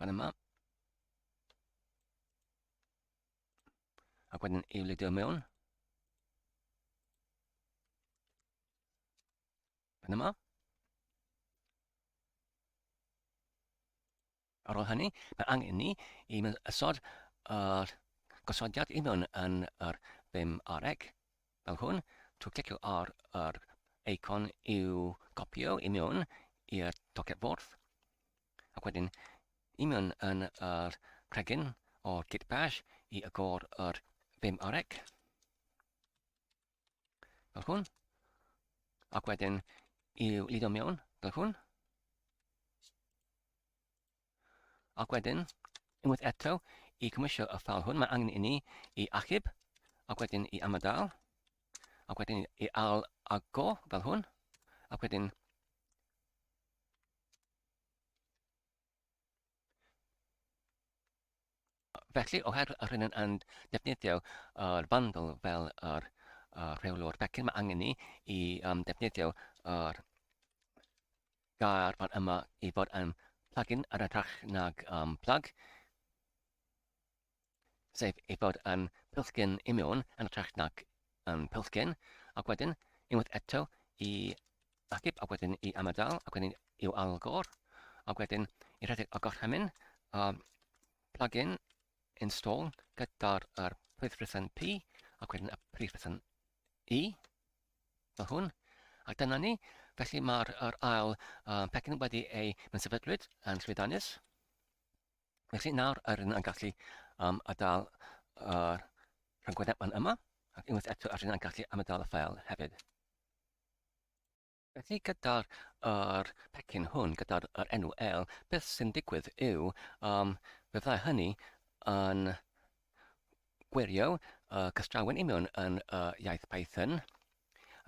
Fan yma. Ac wedyn i'w lidio mewn. Fan yma. Ar ôl hynny, mae angen ni i ysod yr gosodiad i mewn yn yr Vim RX, fel hwn, trwy clicio ar yr eicon i'w gopio i mewn i'r tocyn fwrdd, ac wedyn i mewn yn yr cregyn o'r Git Bash i agor yr Vim RX, fel hwn, ac wedyn i'w lido mewn, fel hwn. Ac wedyn, unwaith eto, i cymwysio y ffeil hwn, mae angen i ni i achub, ac wedyn i amadael, ac wedyn i ail agor fel hwn, ac wedyn Felly, oherwydd yr hyn yn defnyddio yr bundle fel yr rheolwr pecyn, mae angen ni i um, defnyddio yr gair fan yma i fod yn plugin yn hytrach nag um, plug, sef ei fod yn pilsgyn i mewn yn hytrach nag yn pilsgyn, ac wedyn unwaith eto i achub ac wedyn i amadael ac wedyn i'w algor ac wedyn i rhedeg y gorchymyn um, plugin install gyda'r er prif P ac wedyn y prif E fel hwn. A dyna ni. Felly mae'r er ail pecyn wedi ei sefydlwyd yn llwyddiannus. Felly nawr yr yn gallu um, adael yr rhyngwyneb yma ac unwaith eto yr yn gallu ymadael y ffael hefyd. Felly gyda'r yr pecyn hwn, gyda'r yr enw L, beth sy'n digwydd yw, um, fe fyddai hynny yn gwirio y cystrawen i mewn yn y iaith Python.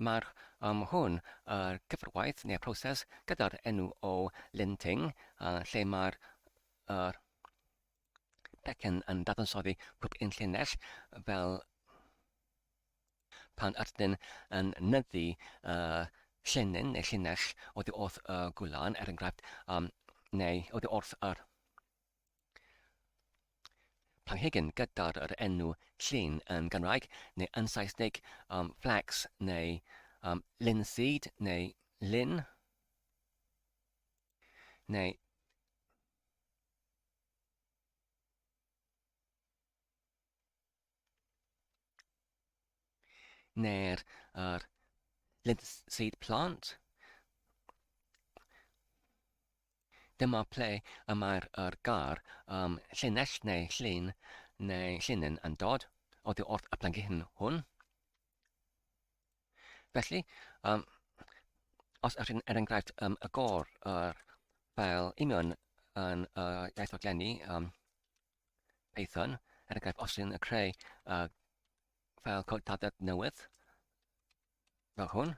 Mae'r um, hwn, yr cyfarwaith neu'r proses gyda'r enw o linting, lle mae'r yr pecyn yn dadansoddi pob un llinell fel pan ydyn yn nyddu uh, llinyn neu llinell oddi wrth y gwlan, er enghraifft, um, neu oddi wrth yr planhigyn gyda'r yr enw llun yn Gymraeg neu yn Saesneg um, flax neu um, linseed neu lin neu Neu'r yr linseed plant. Dyma ple y mae'r yr gair um, llinell neu llun neu llinyn yn dod oddi wrth y planhigyn hwn. Felly, um, os ydych chi'n er enghraifft um, y gor yr fel union yn y uh, iaith oglenni um, Python, er enghraifft os ydyn yn creu uh, ffeil cod tarddiad newydd, fel hwn,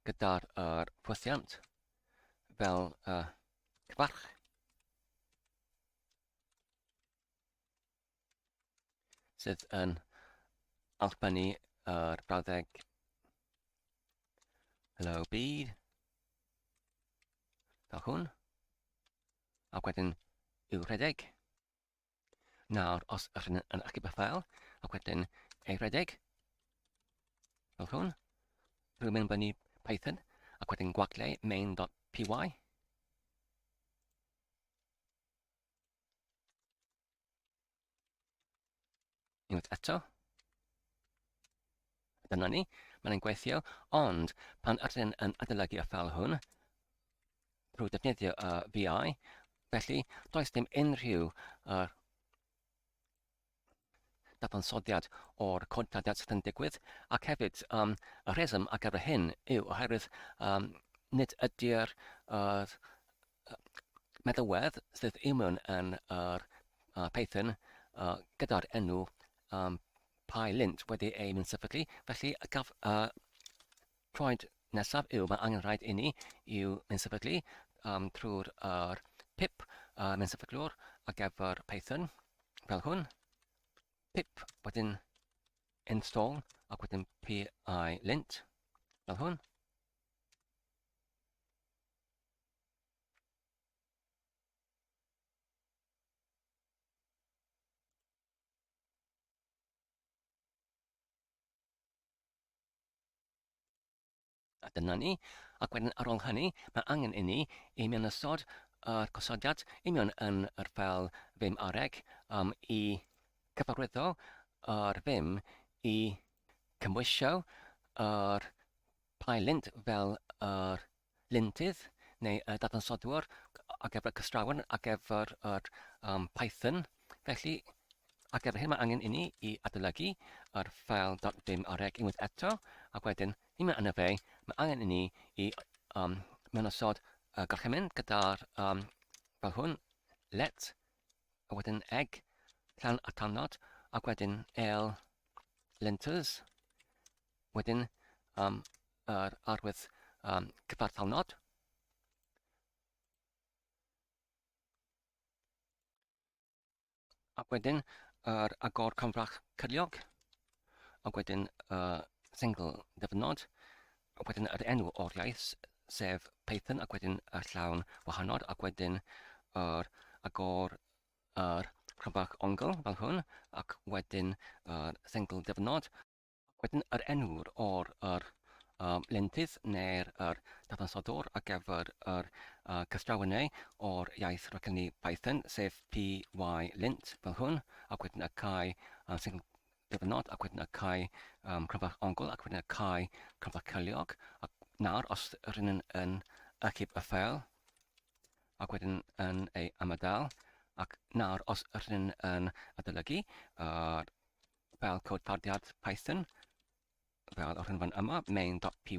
gyda'r er ffwythiant fel uh, cyfarch. Sydd yn allbynnu yr brawddeg Hello Byd. fel hwn, ac wedyn i'w rhedeg. Nawr, os ydych chi'n yn achub y ffael, ac wedyn ei rhedeg, fel hwn, drwy mynd fyny Python, ac wedyn gwagle main.py. Unwaith eto. Dyna ni, mae'n gweithio, ond pan ydyn yn adolygu y ffeil hwn, drwy defnyddio y VI, felly does dim unrhyw dadansoddiad o'r cod taddiad sydd yn digwydd, ac hefyd um, y rheswm ar gyfer hyn yw oherwydd um, nid ydy'r uh, meddalwedd sydd union yn yr Python gyda'r enw PyLint wedi ei mynd sefydlu, felly y gaf y troed nesaf yw mae angen rhaid inni i'w mynd sefydlu um, trwy'r yr pip uh, mynd sefydlwr ar gyfer Python fel hwn. Pip wedyn install ac wedyn pylint fel hwn. A dyna ni. Ac wedyn ar ôl hynny, mae angen i ni i mewn ystod yr gosodiad union yn yr ffeil Vim areg um, i cyfarwyddo yr Vim i cymwysio yr PyLint fel yr lintydd neu y dadansoddwr ar gyfer y cystrawen ar gyfer yr um, Python. Felly, ar gyfer hyn mae angen i ni i adolygu yr ffeil .vim areg unwaith eto, ac wedyn, ni mewn yna fe, mae angen i ni i um, mewn osod y gorchymyn gyda'r um, fel hwn, let, a wedyn egg, llan atalnod, ac wedyn el linters, wedyn um, yr arwydd um, cyfartalnod. Ac wedyn yr agor confrach cyrliog, ac wedyn y sengl dyfynod, ac wedyn yr enw o'r iaith, sef Python, ac wedyn y llawn wahanod, ac wedyn yr agor yr cronfach ongl fel hwn, ac wedyn yr sengl dyfynod, Wedyn yr enw'r o'r yr um, lentydd neu'r yr dadansoddwr ar gyfer yr uh, cystrawennau o'r iaith rhaglenni Python, sef pylint fel hwn, ac wedyn y cau um, sengl dyfynod, ac wedyn y cau um, cronfach ongl, ac wedyn y cau cronfach cyliog, ac nawr os rydyn yn, yn achub y ffeil, ac wedyn yn ei ymadael, ac nawr os rydyn yn adolygu yr fel cod tarddiad Python, fel yr hyn fan yma, main.py.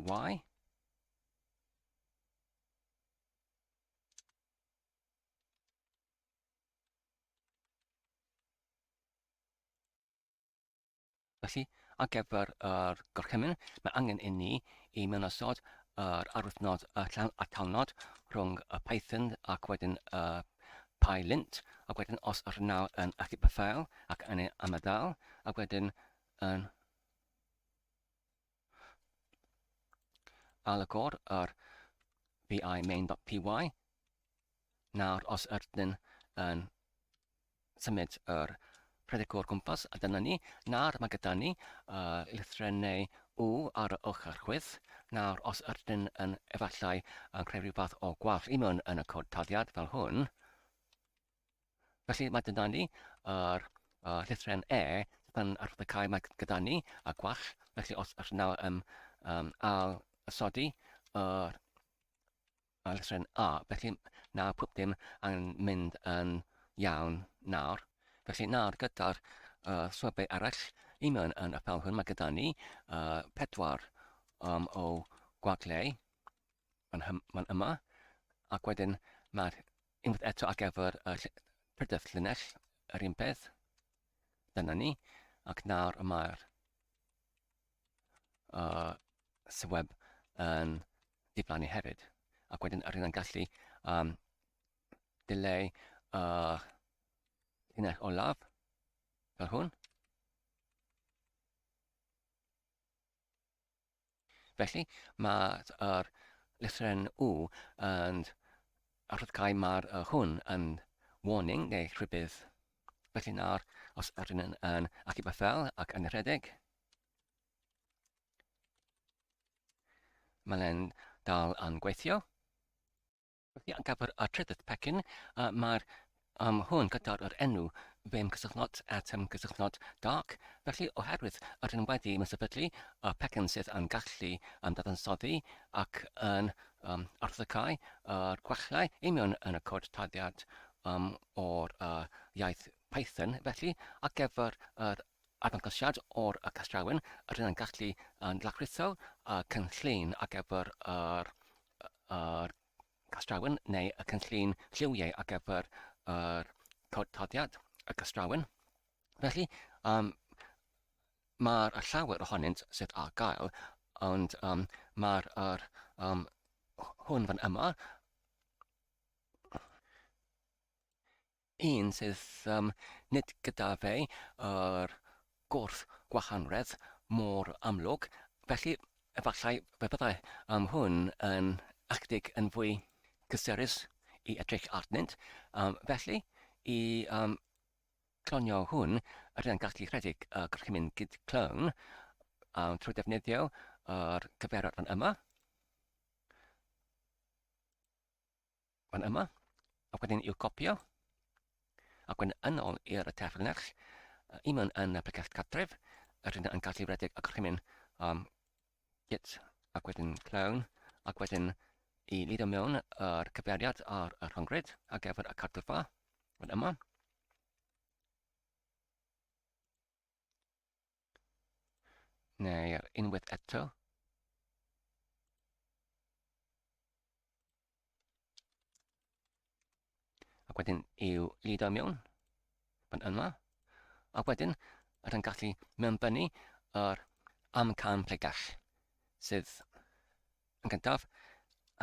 Felly, ar gyfer yr gorchymyn, mae angen i ni i mewnosod yr arwyddnod y llawn atalnod rhwng y Python ac wedyn y PyLint, ac wedyn os yr nawr yn achub y ffeil ac yn ei ymadael, ac wedyn yn ail-agor yr vi main.py. Nawr os ydyn yn symud yr rhedeg o'r gwmpas, a dyna ni. Nawr mae gyda ni uh, lythrennau U ar y ochr chwith. Nawr os ydyn yn efallai yn creu rhyw fath o gwall i mewn yn y cod taddiad fel hwn, felly mae dyna ni yr uh, llythren E sydd yn arwydd y cae mae gyda ni a gwall, felly os ydyn nawr yn um, al ysodi yr a llythrennau A. Felly nawr pob dim yn mynd yn iawn nawr. Felly nawr gyda'r uh, swebau arall i mewn yn y ffel hwn, mae gyda ni uh, pedwar um, o gwagleu fan, fan yma, ac wedyn mae'r unwaith eto ar gyfer y prydydd llinell yr un peth. Dyna ni, ac nawr y mae'r uh, syweb yn diflannu hefyd. Ac wedyn yr un yn gallu um, dileu y uh, llinell olaf fel hwn. Felly, mae'r lythrennau U yn Arwyddcau mae'r hwn yn warning neu rhybudd. Felly nawr, os ydyn yn, yn achub y ffel ac yn rhedeg, mae'n dal yn gweithio. Felly ar gyfer y trydydd pecyn, mae'r um, hwn gyda'r yr enw Vim cysylltnod atom cysylltnod dark. Felly oherwydd ydyn wedi ymsefydlu y pecyn sydd yn gallu um, dadansoddi ac yn um, arddygau yr gwallau union yn y cod tarddiad um, o'r uh, iaith Python. Felly, ar gyfer yr arddangosiad o'r y castrawyn, rydyn yn gallu yn lawrlwytho y cynllun ar gyfer yr, yr castrawyn neu y cynllun lliwiau ar gyfer yr cod tarddiad y castrawyn. Felly, um, mae'r llawer ohonynt sydd ar gael, ond um, mae'r yr, um, hwn fan yma, un sydd um, nid gyda fe yr gwrth gwahanredd mor amlwg, felly efallai fe fyddai um, hwn yn ychydig yn fwy cysurus i edrych arnynt. Um, felly, i um, clonio hwn, rydyn yn gallu rhedeg y gorchymyn git clone um, trwy defnyddio yr cyfeiriad fan yma. Fan yma. Ac wedyn i'w copio. Ac wedyn yn ôl i'r terfynell, i mewn yn y pregeth cartref, rydyn yn gallu rhedeg y gorchymyn um, git ac wedyn clone ac wedyn i lido mewn yr cyfeiriad ar y rhyngrwyd ar gyfer y cartref fan yma. Neu unwaith eto. Ac wedyn i'w lido mewn fan yma. Ac wedyn rydyn gallu mewnbynnu yr amcan pregell sydd yn gyntaf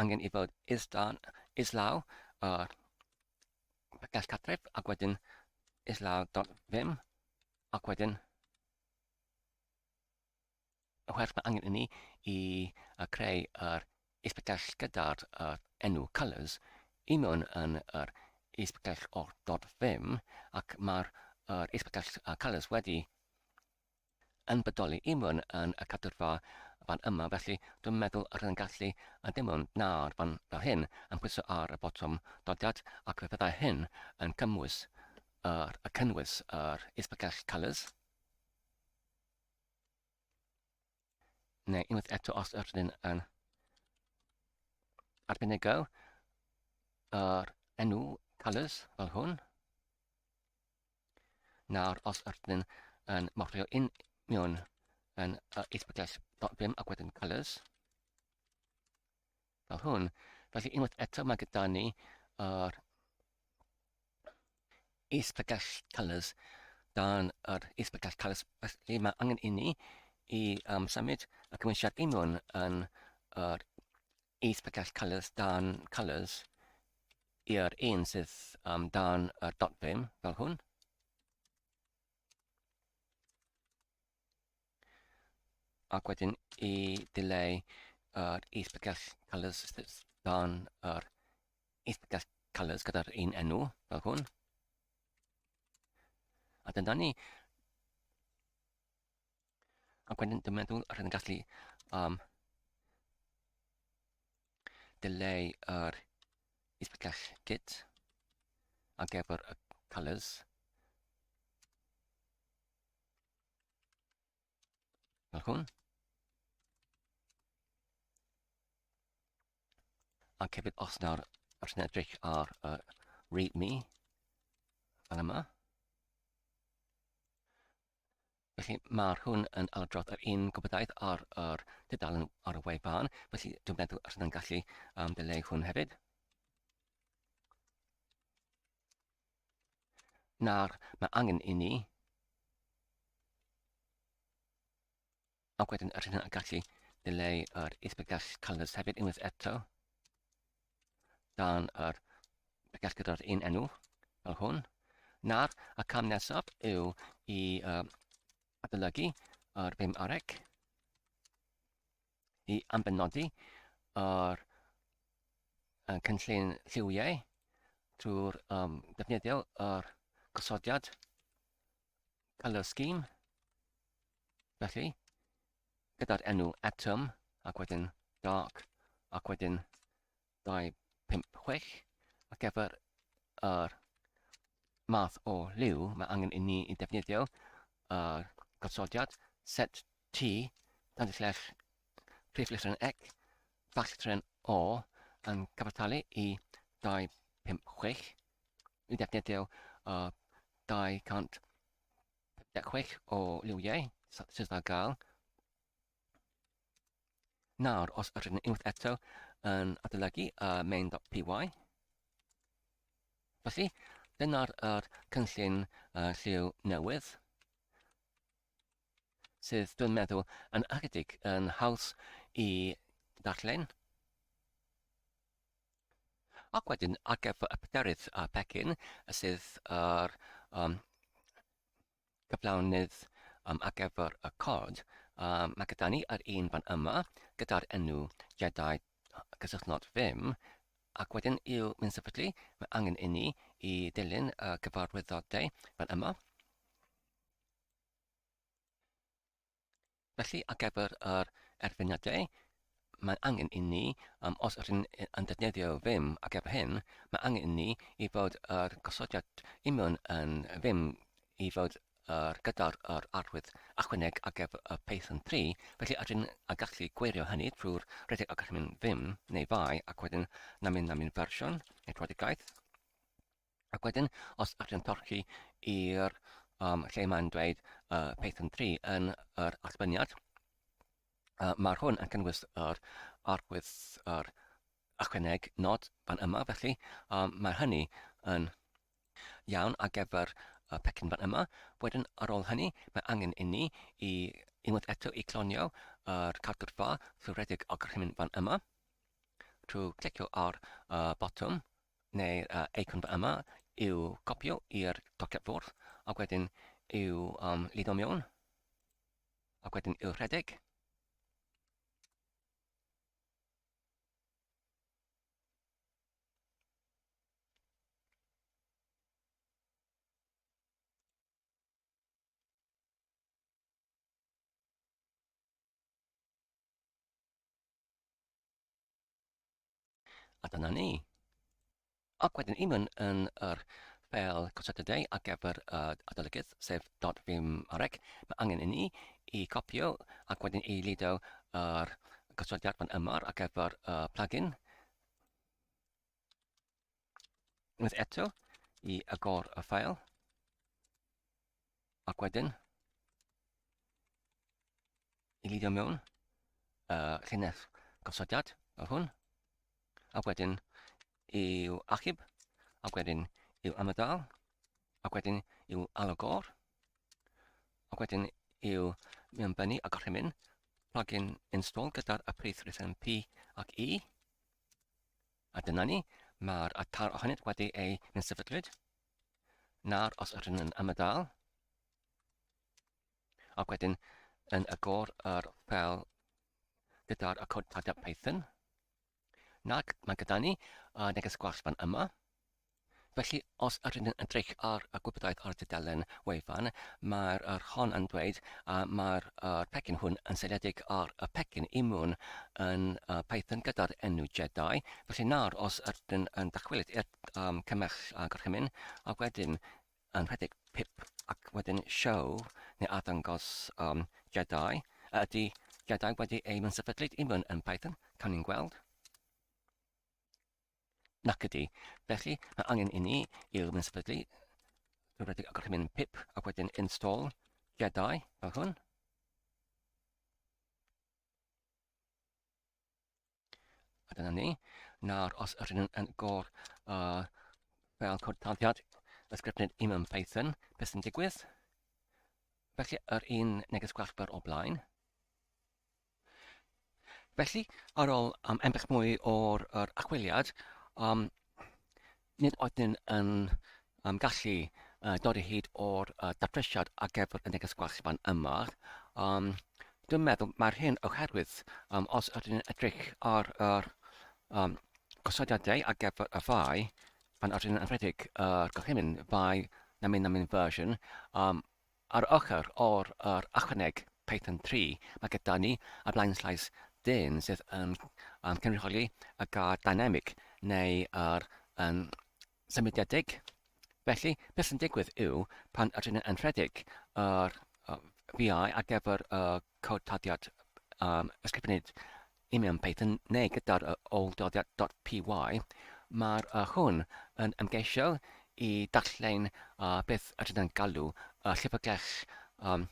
angen i fod isdan, islaw yr pregell cartref ac wedyn islaw dot vim ac wedyn Oherwydd mae angen i ni i creu yr isbitell gyda'r enw colours i mewn yn yr isbitell o'r dot vim ac mae'r yr isbitell colours wedi yn bodoli i mewn yn y cadwrfa fan yma, felly dwi'n meddwl yr yn gallu dim ond nawr fan fel hyn yn pwyso ar y botwm dodiad ac fe fyddai hyn yn cynnwys yr y cynnwys yr isbitell colours. Neu unwaith eto os ydyn yn arbenigo yr enw colours fel hwn. Nawr os ydyn yn morio un mewn yn y isbygell.vim ac wedyn colours fel hwn. Felly unwaith eto mae gyda ni yr is-bregell colours dan yr is-bregell colours felly mae angen i ni i um, symud y cymwysiad union yn yr is-bregell colours dan colours i'r un sydd um, dan y dot vim fel hwn. Ac wedyn i dileu yr is-bregell colours sydd dan yr is-bregell colours gyda'r un enw fel hwn. A dyna ni. Ac wedyn dwi'n meddwl rydyn yn gallu um, dileu yr is-bregell git ar gyfer y colours. Fel hwn. Ac hefyd os nawr os yn edrych ar y README fan yma. Felly mae'r hwn yn adrodd yr un gwybodaeth ar yr tudalen ar y wefan, felly dwi'n meddwl os yna'n gallu um, dileu hwn hefyd. Nawr mae angen i ni ac wedyn yr hyn yn gallu dileu yr isbegell colours hefyd unwaith eto dan yr pegell gyda'r un enw fel hwn. Nawr, y cam nesaf yw i uh, adolygu yr bum arec i ambenodi yr cynllun lliwiau trwy'r um, defnyddio yr gosodiad colour scheme. Felly, gyda'r enw atom ac wedyn dark ac wedyn 2, 5, 6 ar gyfer yr math o liw mae angen i ni i defnyddio yr gosodiad set T dan slash prif lythryn X fach lythryn O yn cyfartalu i 2, 5, 6 i defnyddio y 256 o liwiau sydd ar gael. Nawr, os ydyn ni unwaith eto yn adolygu y main.py, felly dyna'r er cynllun lliw newydd sydd dwi'n meddwl yn ychydig yn haws i ddarllen. Ac wedyn ar gyfer y pederydd pecyn sydd yr um, cyflawnydd um, ar gyfer y cod, um, mae gyda ni yr un fan yma gyda'r enw Jedi cysylltnod Vim, ac wedyn i'w mynd sefydlu, mae angen inni i ddilyn y cyfarwyddodau fan yma. Felly, ar gyfer yr erfyniadau, mae angen i ni, um, os ydyn yn defnyddio Vim ar gyfer hyn, mae angen i ni i fod yr gosodiad union yn Vim i fod yr, gyda'r yr arwydd ychwaneg ar gyfer y Python 3, felly ydyn yn gallu gwirio hynny trwy'r rhedeg ar gyfer Vim neu Vi ac wedyn namyn namyn fersiwn neu trodigaeth. Ac wedyn, os ydych chi'n torchi i'r um, lle mae'n dweud Python 3 yn yr allbyniad, mae'r hwn yn cynnwys yr arwydd yr ychwaneg nod fan yma, felly um, mae hynny yn iawn ar gyfer y pecyn fan yma. Wedyn ar ôl hynny, mae angen inni i unwaith eto i clonio yr cadwrfa rhywredig o gorchymyn fan yma trwy clicio ar y botwm neu'r uh, eicon yma i'w copio i'r dociad fwrdd ac wedyn i'w um, ludo mewn ac wedyn i'w rhedeg. A dyna ni. Ac wedyn i mewn yn yr ffeil gosodadau ar gyfer y adolygydd, sef .vimrec, mae angen i ni i copio ac wedyn i ludo yr gosodiad fan yma ar gyfer y plugin. Unwaith eto i agor y ffael. Ac wedyn i lidio mewn y llinell gosodiad fel hwn, ac wedyn i'w achub, ac wedyn i'w ymadael, ac wedyn i'w alogor, ac wedyn i'w mewnbynnu a gorchymyn plugin install gyda'r y prif rhythm P ac E. A dyna ni, mae'r atar ohonynt wedi ei sefydlwyd. Nawr, os ydyn yn ymadael, ac wedyn yn agor yr ffeil gyda'r y cod tadiad Python. Nag mae gyda ni uh, neges gwall fan yma. Felly, os ydyn yn edrych ar y gwybodaeth ar y tudalen wefan, mae'r yr hon yn dweud uh, mae'r uh, pecyn hwn yn seiliedig ar y pecyn imwn yn uh, Python gyda'r enw Jedi. Felly nawr, os ydyn yn dychwelyd i'r um, cymell a gorchymyn, ac wedyn yn rhedeg pip ac wedyn show neu arddangos um, Jedi. A ydy Jedi wedi ei mynsefydlu i mewn yn Python? Cawn ni'n gweld. Nac ydy. Felly, mae angen i ni i'w mynsefydlu drwy redeg y gorchymyn pip ac wedyn install Jedi fel hwn. A dyna ni. Nawr, os ydyn nhw'n yn gor uh, fel cod tarddiad ysgrifennu i mewn Python, beth sy'n digwydd? Felly, yr un neges gwallfer o blaen. Felly, ar ôl um, embell mwy o'r er achwiliad, um, nid oeddwn yn um, gallu uh, dod o hyd o'r uh, datrysiad ar gyfer y neges gwall fan yma. Um, dwi'n meddwl mae'r hyn oherwydd um, os ydyn ni'n edrych ar yr um, gosodiadau ar gyfer y fai, pan ydyn yn rhedeg yr gorchymyn fai namyn namyn version, um, ar ochr o'r yr ychwaneg Python 3, mae gyda ni y blaenllais dyn sydd yn um, cynrychioli y gair dynamic neu yr yn symudiedig. Felly, beth sy'n digwydd yw pan ydyn yn rhedeg yr VI ar gyfer y cod tarddiad um, ysgrifennu i mewn Python neu gyda'r ôl-doddiad.py, mae'r uh, hwn yn ymgeisio i darllen uh, beth ydyn yn galw y llyfrgell um,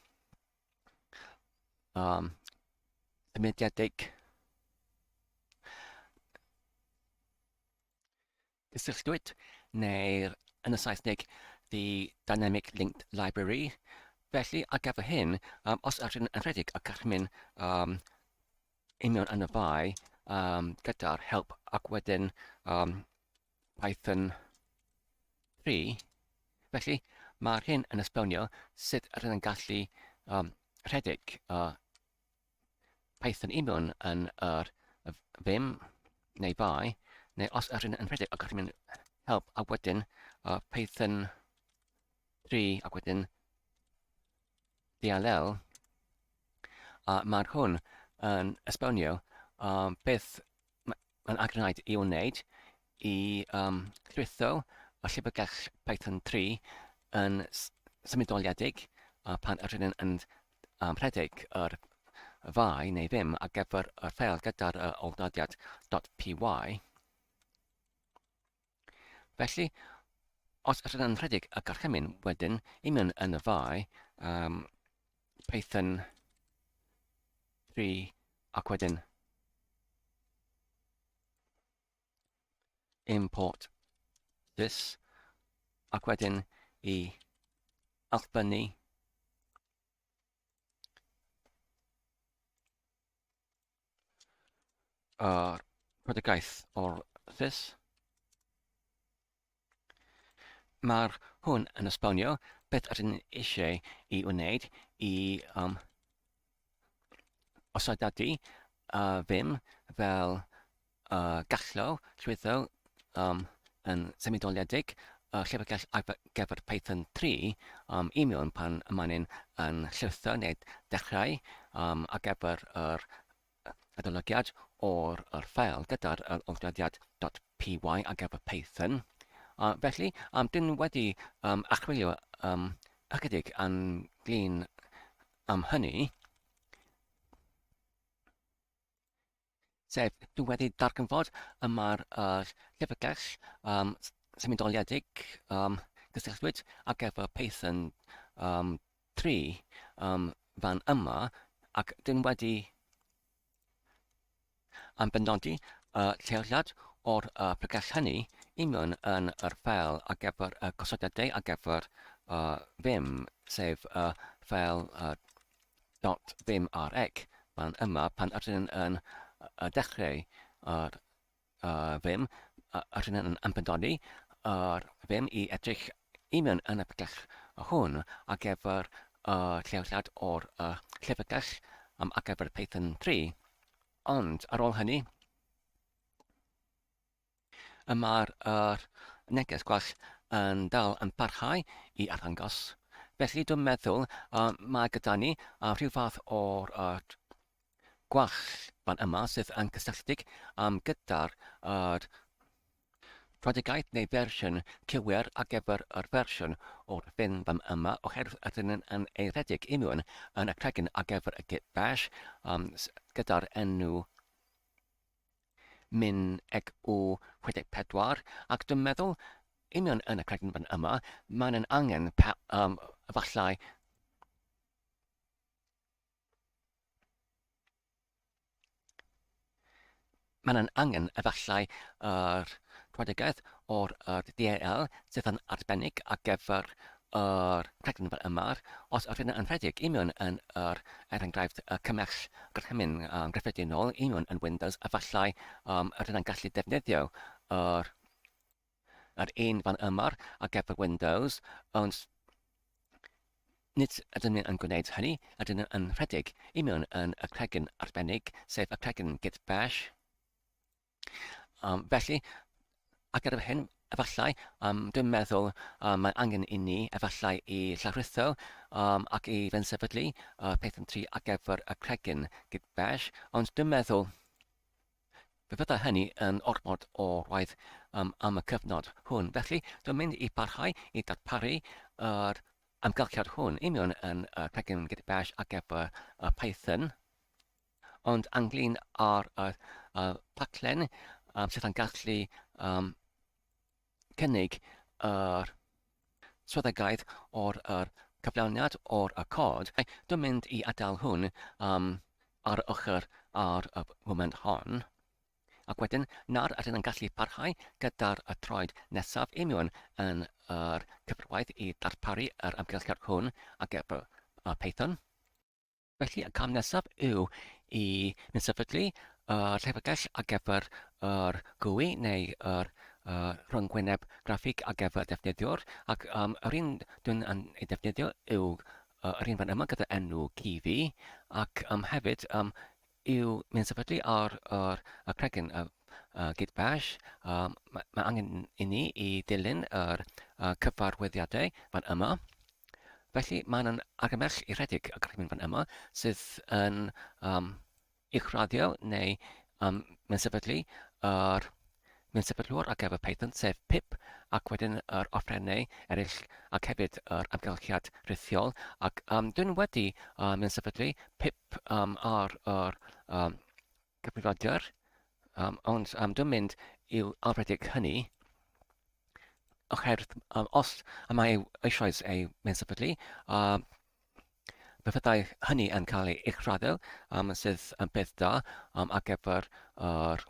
um, symudiedig. Gysylltwyd, neu'r, yn y Saesneg, the Dynamic Linked Library. Felly, ar gyfer hyn, um, os ydych yn rhedeg y gorchymyn um, union yn y fai um, gyda'r help ac wedyn um, Python 3, felly mae'r hyn yn esbonio sut ydych yn gallu um, rhedeg uh, Python i mewn yn yr Vim neu Vi, neu os ydyn yn rhedeg y gorchymyn help a wedyn uh, Python 3 ac wedyn DLL, a mae'r hwn yn esbonio um, beth mae'n angenrhaid i'w wneud i um, llwytho y llyfrgell Python 3 yn symudoliedig uh, pan ydyn yn, yn um, rhedeg yr fai neu ddim ar gyfer y ffeil gyda'r uh, oldodiad .py. Felly, os ydyn yn rhedeg y gorchymyn wedyn i mewn yn y fai, um, Python 3 ac wedyn import this ac wedyn i allbynnu yr prodigaeth o'r this. Mae'r hwn yn esbonio beth ydyn ni eisiau i wneud i um, osodadu uh, ddim fel uh, gallo llwyddo um, yn symudoliedig y llyfrgell ar gyfer Python 3 um, i mewn pan mae'n yn llwytho neu dechrau um, ar gyfer yr adolygiad o'r yr ffeil gyda'r yr odroddiad .py ar gyfer Python. Uh, felly, um, dyn wedi um, archwilio um, ychydig ynglyn am hynny, sef dwi wedi darganfod y mae'r uh, llyfrgell um, symudoliedig um, gysylltwyd ar gyfer Python um, 3 um, fan yma ac dyn wedi am benodi y lleoliad o'r uh, pregell hynny i mewn yn yr ffeil ar gyfer y gosodiadau ar gyfer uh, Vim, sef y uh, ffeil uh, .vimrx fan yma pan ydyn yn uh, dechrau yr uh, Vim, uh, rydyn yn ymbenodoli yr Vim i edrych i mewn yn y pregell hwn ar gyfer y lleoliad o'r uh, llyfrgell um, ar gyfer Python 3. Ond ar ôl hynny, y mae'r er neges gwell yn dal yn parhau i arddangos. Felly dwi'n meddwl uh, mae gyda ni uh, rhyw fath o'r uh, gwall fan yma sydd yn cysylltiedig um, gyda'r er, prodigaeth neu fersiwn cywir ar gyfer yr fersiwn o'r ffin fan yma oherwydd ydyn yn, yn ei rhedeg i mewn yn y cregyn ar gyfer y git bash um, gyda'r enw min eg u 64 ac dwi'n meddwl union yn y cregyn fan yma mae'n angen um, efallai Mae'n angen efallai yr rhwydwaith o'r yr DAL sydd yn arbennig ar gyfer yr rhaglen fel yma, os ydyn yn rhedeg i mewn yn yr, er enghraifft, y cymell gorchymyn um, gyffredinol i mewn yn Windows, efallai um, ydyn yn gallu defnyddio yr yr un fan yma ar gyfer Windows, ond nid ydym ni yn gwneud hynny, ydym ni yn rhedeg i mewn yn y cregyn arbennig, sef y cregyn Git Bash. Felly, ac ar hyn, efallai, dwi'n meddwl mae angen i ni efallai i llawrlwytho ac i fensefydlu Python 3 ar gyfer y cregyn Git Bash, ond dwi'n meddwl fe fyddai hynny yn ormod o waith am y cyfnod hwn. Felly, dwi'n mynd i barhau i darparu yr amgylchiad hwn i mewn yn y cregyn Git Bash ar gyfer y Python. Ond ynglyn â'r y rhaglen sydd yn gallu cynnig yr swyddogaeth o'r yr cyflawniad o'r y cod, dwi'n mynd i adael hwn ar y ochr ar y foment hon. Ac wedyn, nawr ydyn yn gallu parhau gyda'r y troed nesaf i mewn yn yr cyfrwaith i ddarparu yr amgylchiad hwn ar gyfer y Python. Felly, y cam nesaf yw i mynd sefydlu y llyfrgell ar gyfer yr GUI neu yr rhyngwyneb graffig ar gyfer defnyddiwr, ac yr un dwi'n yn ei defnyddio yw yr un fan yma gyda enw Kiwi, ac hefyd yw mynd sefydlu ar yr y cregyn y Git Bash. Mae angen i ni i dilyn yr cyfarwyddiadau fan yma. Felly, mae'n yn argymell i rhedeg y gorchymyn fan yma sydd yn uwchraddio neu mewn sefydlu yr mewn sefydlwr ar gyfer Python, sef pip, ac wedyn yr offerynnau eraill ac hefyd yr amgylchiad rhithiol. Ac dwi'n wedi mewn sefydlu pip ar yr cyfrifiadur, ond dwi'n mynd i'w alredeg hynny oherwydd os y mae eisoes ei mensefydlu, fe fyddai hynny yn cael ei uwchraddio, sydd yn beth da ar gyfer yr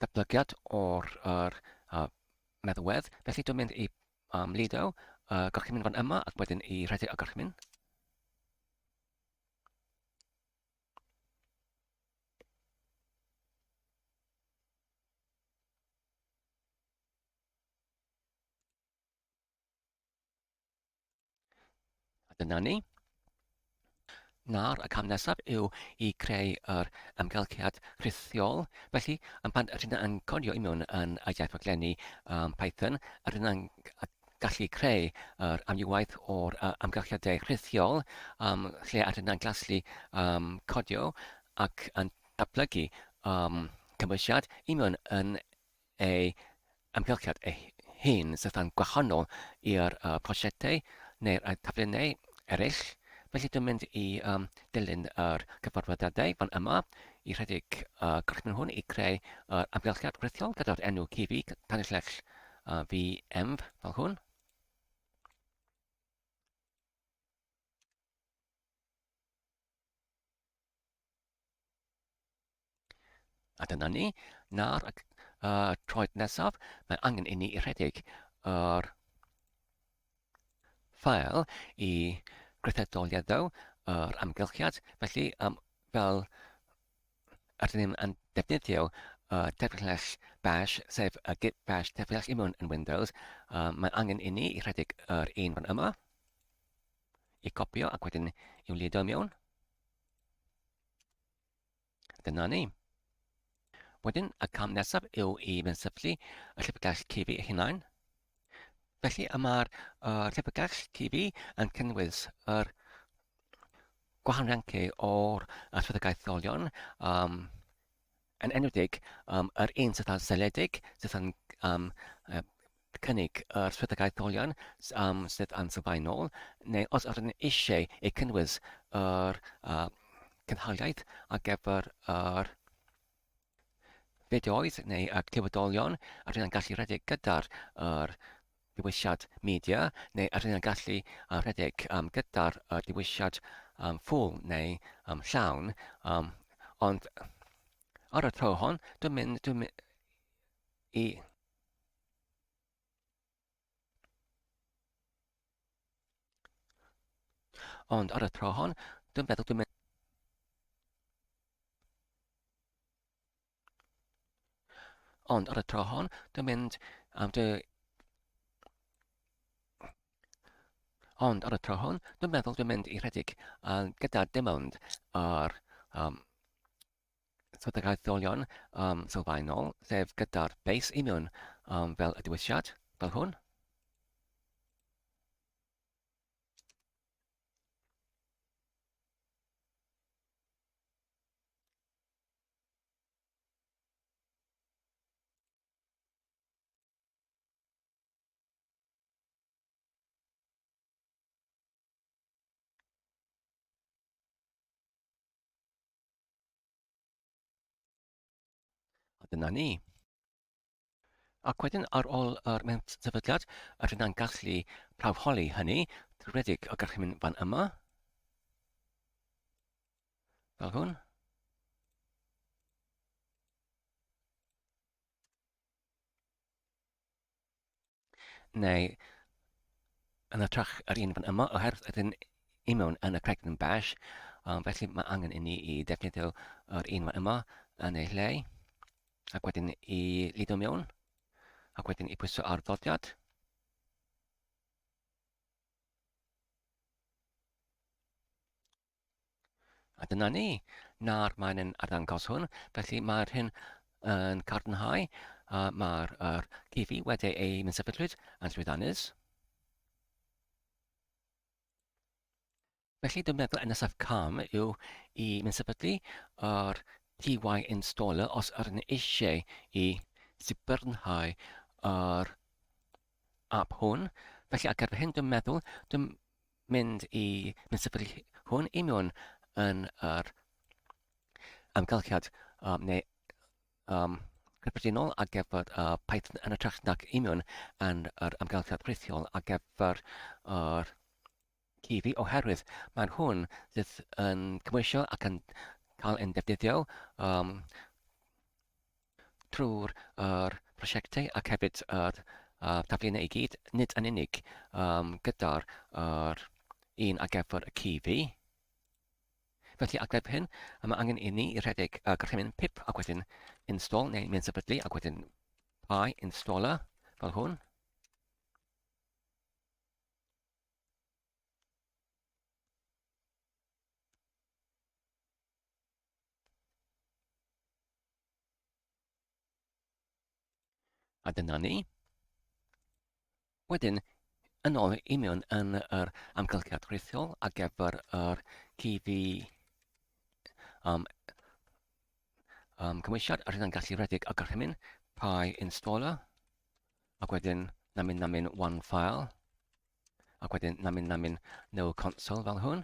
datblygiad o'r yr, meddalwedd. Felly dwi'n mynd i lido y gorchymyn fan yma ac wedyn i rhedeg y gorchymyn. A dyna ni. Nawr, y cam nesaf yw i creu yr ymgylchiad rhithiol. Felly, yn pan rydyn yn codio i mewn yn y iaith rhaglenni Python, rydyn yn gallu creu yr amrywiaeth o'r amgylchiadau rhithiol um, lle rydyn yn gallu codio ac yn datblygu cymhwysiad i mewn yn ei amgylchiad ei hun sydd yn gwahanol i'r prosiectau neu'r taflennau eraill. Felly dwi'n mynd i dilyn yr cyfarwyddiadau fan yma i rhedeg y gorchymyn hwn i creu yr amgylchiad rhithiol gyda'r enw CV tanllell VM fel hwn. A dyna ni. Nawr, y troed nesaf, mae angen i ni rhedeg yr ffael i grythedoliadau yr amgylchiad. Felly, fel ydyn ni'n yn defnyddio y teflell bash, sef y git bash teflell i mewn yn Windows, mae angen i ni i rhedeg yr un fan yma, i copio ac wedyn i'w lido mewn. Dyna ni. Wedyn, y cam nesaf yw i fensefydlu y llyfrgell CV ei hunain. Felly, y mae'r llyfrgell CV yn cynnwys yr gwahanol ranciau o'r swyddogaetholion, yn enwedig yr un sydd yn seledig, sydd yn cynnig yr swyddogaetholion sydd yn sylfaenol, neu os ydyn ni eisiau eu cynnwys yr cynhaliaeth ar gyfer yr fideoedd neu y clywedolion, rydyn ni'n gallu rhedeg gyda'r yr dewisiad media, neu rydyn ni'n gallu rhedeg gyda'r dewisiad full neu llawn, ond ar y tro hon, dwi'n mynd, dwi'n mynd i Ond ar y tro hon, dwi'n meddwl dwi'n mynd... Ond ar y tro hon, dwi'n mynd... dwi... Ond ar y tro hwn, dwi'n meddwl dwi'n mynd i rhedeg gyda dim ond yr swyddogaetholion um, sylfaenol, sef gyda'r base i mewn um, fel y dewisiad, fel hwn. A dyna ni. Ac wedyn ar ôl yr mewn sefydliad, yr yna'n gallu prawfholi hynny drwy redeg y gorchymyn fan yma. Fel hwn. Neu yn hytrach yr un fan yma, oherwydd ydyn i mewn yn y cregyn bash, felly mae angen i ni i defnyddio yr un fan yma yn ei lle, ac wedyn i lido mewn, ac wedyn i pwyso ar ddodiad. A dyna ni. Nawr mae'n yn arddangos hwn, felly mae'r hyn yn cadarnhau, a mae'r er CV wedi ei mynd yn llwyddiannus. Felly dwi'n meddwl y nesaf cam yw i mynd sefydlu yr TY installer os yr yn eisiau i sibyrnhau yr app hwn. Felly ar gyfer hyn dwi'n meddwl dwi'n mynd i mynd sefydlu hwn i mewn yn yr amgylchiad um, neu um, cyffredinol ar gyfer uh, Python yn hytrach nag i mewn yn yr amgylchiad rhithiol ar gyfer yr Cifi oherwydd mae'n hwn sydd yn cymwysio ac yn cael ein defnyddio um, trwy'r yr prosiectau ac hefyd yr uh, taflunau i gyd, nid yn unig um, gyda'r yr un ar gyfer y CV. Felly ar gyfer hyn, mae angen i ni i rhedeg uh, gorchymyn pip ac wedyn install neu mynd sefydlu ac wedyn py installer fel hwn. A dyna ni. Wedyn, yn ôl i mewn yn yr amgylchiad rhithiol ar gyfer yr CV um, um, cymwysiad, yr hynna'n gallu rhedeg y gorchymyn py installer, ac wedyn namin namin one file, ac wedyn namin namin no console fel hwn,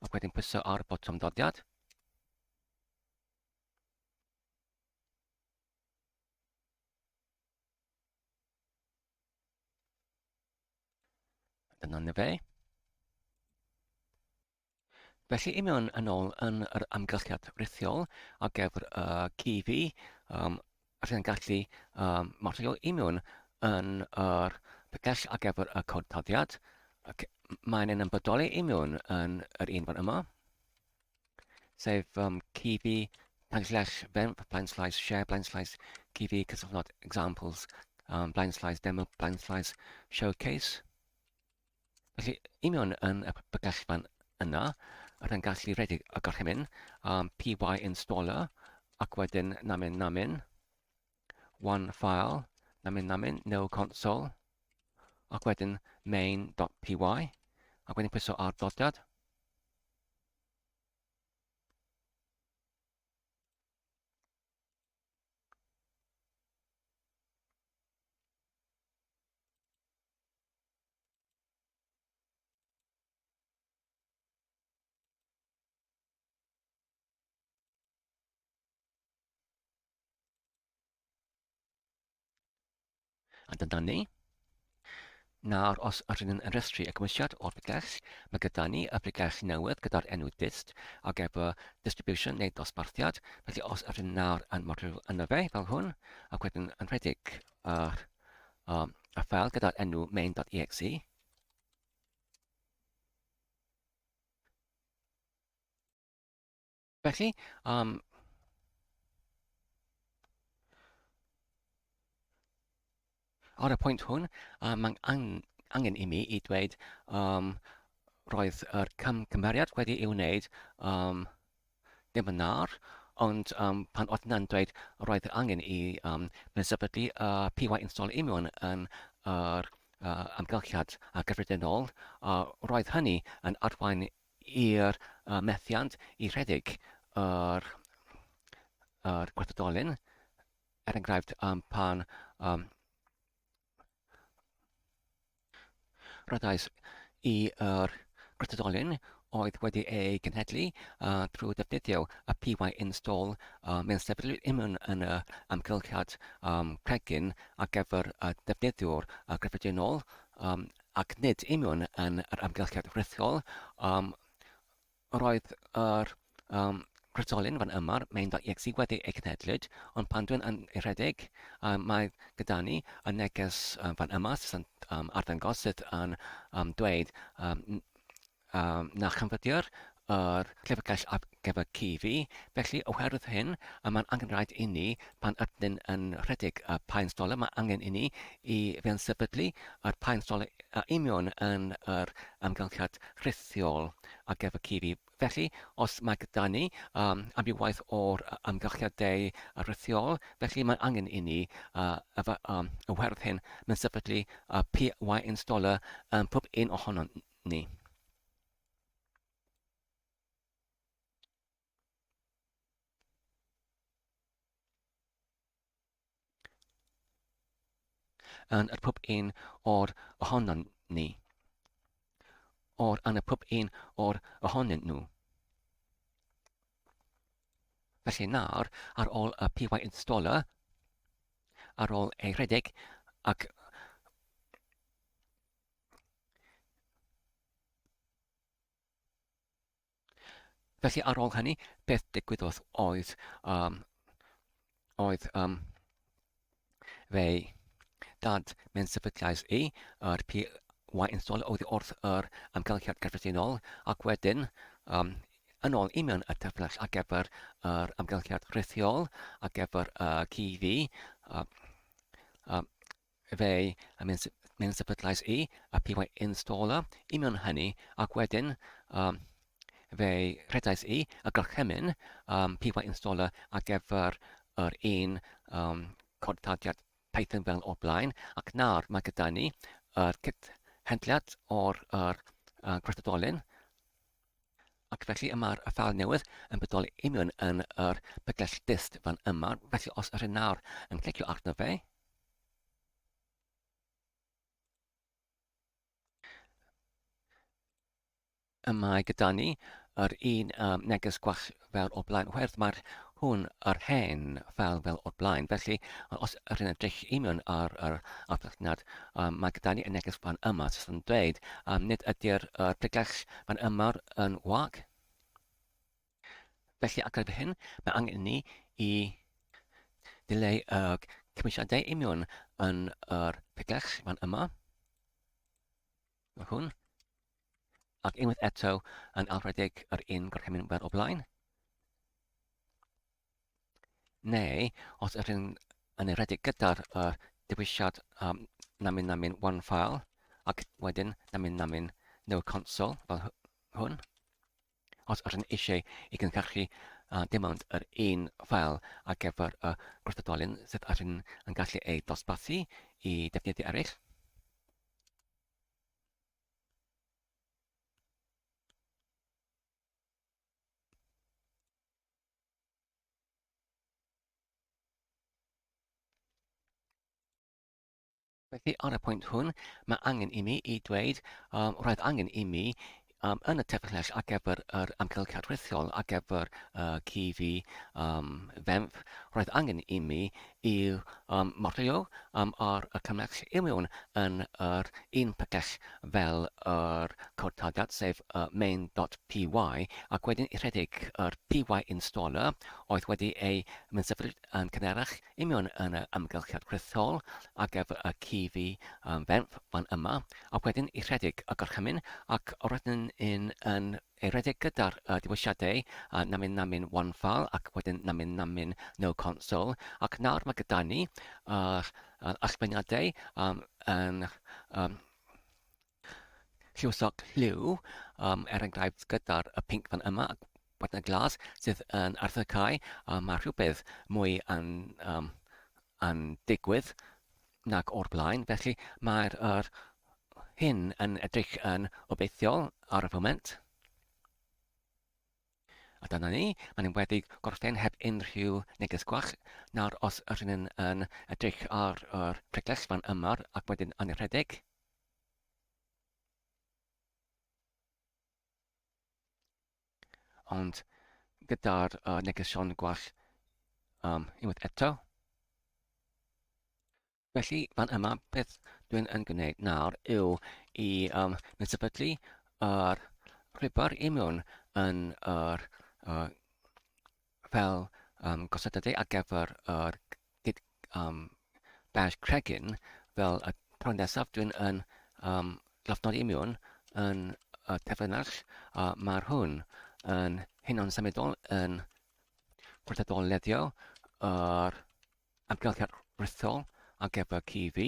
ac wedyn pwyso ar botwm dodiad. Dyna ni fe. Felly i mewn yn ôl yn yr amgylchiad rithiol ar gyfer y CV, um, rydyn gallu um, martio i mewn yn yr pregell ar gyfer y cod taddiad. Ac mae'n yn bodoli i mewn yn yr un fan yma, sef um, CV blind slash venv blind slash share blind slash CV cysylltnod examples um, blind slash demo blind slash showcase. Felly, i mewn yn y pregell fan yna, rydyn gallu rhedeg y gorchymyn um, py installer ac wedyn namin namin one file namin namin no console ac wedyn main.py ac wedyn pwyso ar dodiad. A dyna ni. Nawr, os ydyn yn rhestru y cymwysiad o'r pregell, mae gyda ni y pregell newydd gyda'r enw dist ar gyfer distribution neu dosbarthiad. Felly os ydyn nawr yn modiwl yno fe, fel hwn, ac wedyn yn rhedeg yr um, y ffeil gyda'r enw main.exe. Felly, um, ar y pwynt hwn, uh, mae'n ang angen i mi i dweud um, roedd yr cymeriad wedi ei wneud um, ddim yn nawr, Ond um, pan oedd yna'n dweud roedd angen i um, sefydlu y PY install union yn yr uh, amgylchiad uh, gyffredinol, roedd hynny yn arwain i'r uh, methiant i rhedeg yr, yr gwerthodolyn, er enghraifft um, pan um, Rhoddais i yr grytodolyn oedd wedi ei genhedlu trwy ddefnyddio y PY install mewn sefydlu union yn y amgylchiad cregyn ar gyfer y defnyddiwr cyffredinol ac nid union yn yr amgylchiad rhithiol. Roedd yr um, cresolyn fan yma, main.exe, wedi ei cenhedlyd, ond pan dwi'n yn ei rhedeg, um, mae gyda ni y neges um, fan yma sydd yn um, arddangos sydd yn um, dweud um, um, na chanfyddir yr llyfrgell ar gyfer CV. Felly, oherwydd hyn, mae'n angenrhaid i ni, pan ydyn yn rhedeg y PyInstaller, mae angen i ni i fewn-sefydlu yr PyInstaller union yn yr amgylchiad rhithiol ar gyfer CV. Felly, os mae gyda ni um, amrywiaeth o'r amgylchiadau rhithiol, felly mae angen i ni uh, um, oherwydd hyn mewn sefydlu uh, PY installer yn pob un ohonon ni. Yn yr pob un o'r ohonon ni. O'r yn y pob un o'r ohonyn nhw. Felly nawr, ar ôl y PY installer, ar ôl ei rhedeg ac Felly ar ôl hynny, beth digwyddodd oedd, um, oedd um, fe dad mewn sefydliais i, yr PY install oedd wrth yr amgylchiad cyffredinol, ac wedyn um, yn ôl i mewn y teflell ar gyfer yr amgylchiad rhithiol, ar gyfer y CV, Fe mewn sefydlais i y PY installer i mewn hynny ac wedyn um, fe rhedais i y gorchymyn um, PY installer ar gyfer yr un um, codtadiad Python fel o'r blaen ac nawr mae gyda ni yr cyd-hendliad o'r yr, uh, gwerthodolyn Ac felly y mae'r ffael newydd yn bodoli union yn yr pegell dist fan yma, felly os ydych nawr yn clicio arno fe, y mae gyda ni yr un um, neges gwall fel o'r blaen, oherwydd mae'r hwn yr hen ffeil fel o'r blaen. Felly, os ydych yn edrych i mewn ar yr archfarchnad, um, mae gyda ni y neges fan yma sydd yn dweud um, nid ydy'r uh, pregell fan yma yn wag. Felly, ar gyfer hyn, mae angen ni i dileu y cymwysiadau i mewn yn yr pregell fan yma. Mae hwn. Ac unwaith eto yn alfredig yr un gorchymyn fel o blaen. Neu, os ydych chi'n yn ei rhedeg gyda'r uh, dewisiad um, namin namin one file ac wedyn namin namin no console fel hwn. Os ydych chi'n eisiau i gynhyrchu uh, dim ond yr un ffael ar gyfer y gwrthodolyn sydd ydych chi'n yn gallu ei dosbarthu i defnyddio eraill. Felly ar y pwynt hwn, mae angen i mi i dweud, um, roedd angen i mi um, yn y teflell ar gyfer yr amgylchiad rhithiol ar gyfer uh, CV um, FEMF, roedd angen i mi i um, morio um, ar y cymell union yn yr un pregell fel yr cod tarddiad, sef uh, main.py, ac wedyn i rhedeg yr py installer oedd wedi ei mynsefydlu yn cynharach union yn y amgylchiad rhithiol ar gyfer y CV um, FEMF fan yma, ac wedyn i rhedeg y gorchymyn, ac roedden yn, yn ei redeg gyda'r uh, dewisiadau uh, namin namin one file ac wedyn namin namin no console ac nawr mae gyda ni yr uh, allbyniadau um, yn um, lluosog lliw um, er enghraifft gyda'r y pink fan yma ac botnau glas sydd yn arddecau, a mae rhywbeth mwy yn, um, yn digwydd nag o'r blaen, felly mae'r er, hyn yn edrych yn obeithiol ar y foment. A dyna ni, maen nhw wedi gorffen heb unrhyw neges gwall. Nawr os ydyn nhw'n yn edrych ar yr pregell fan yma ac wedyn yn rhedeg, Ond gyda'r uh, negesion gwall um, unwaith eto. Felly, fan yma, beth dwi'n yn gwneud nawr yw i um, mynd sefydlu yr rhwybr i mewn yn yr uh, fel um, gosodadau ar gyfer yr git um, bash cregyn fel y tro nesaf dwi'n yn um, lofnodi i mewn yn y terfynell a mae'r hwn yn hynod symudol yn gwrthadoleddio yr amgylchiad rhithol ar gyfer CV.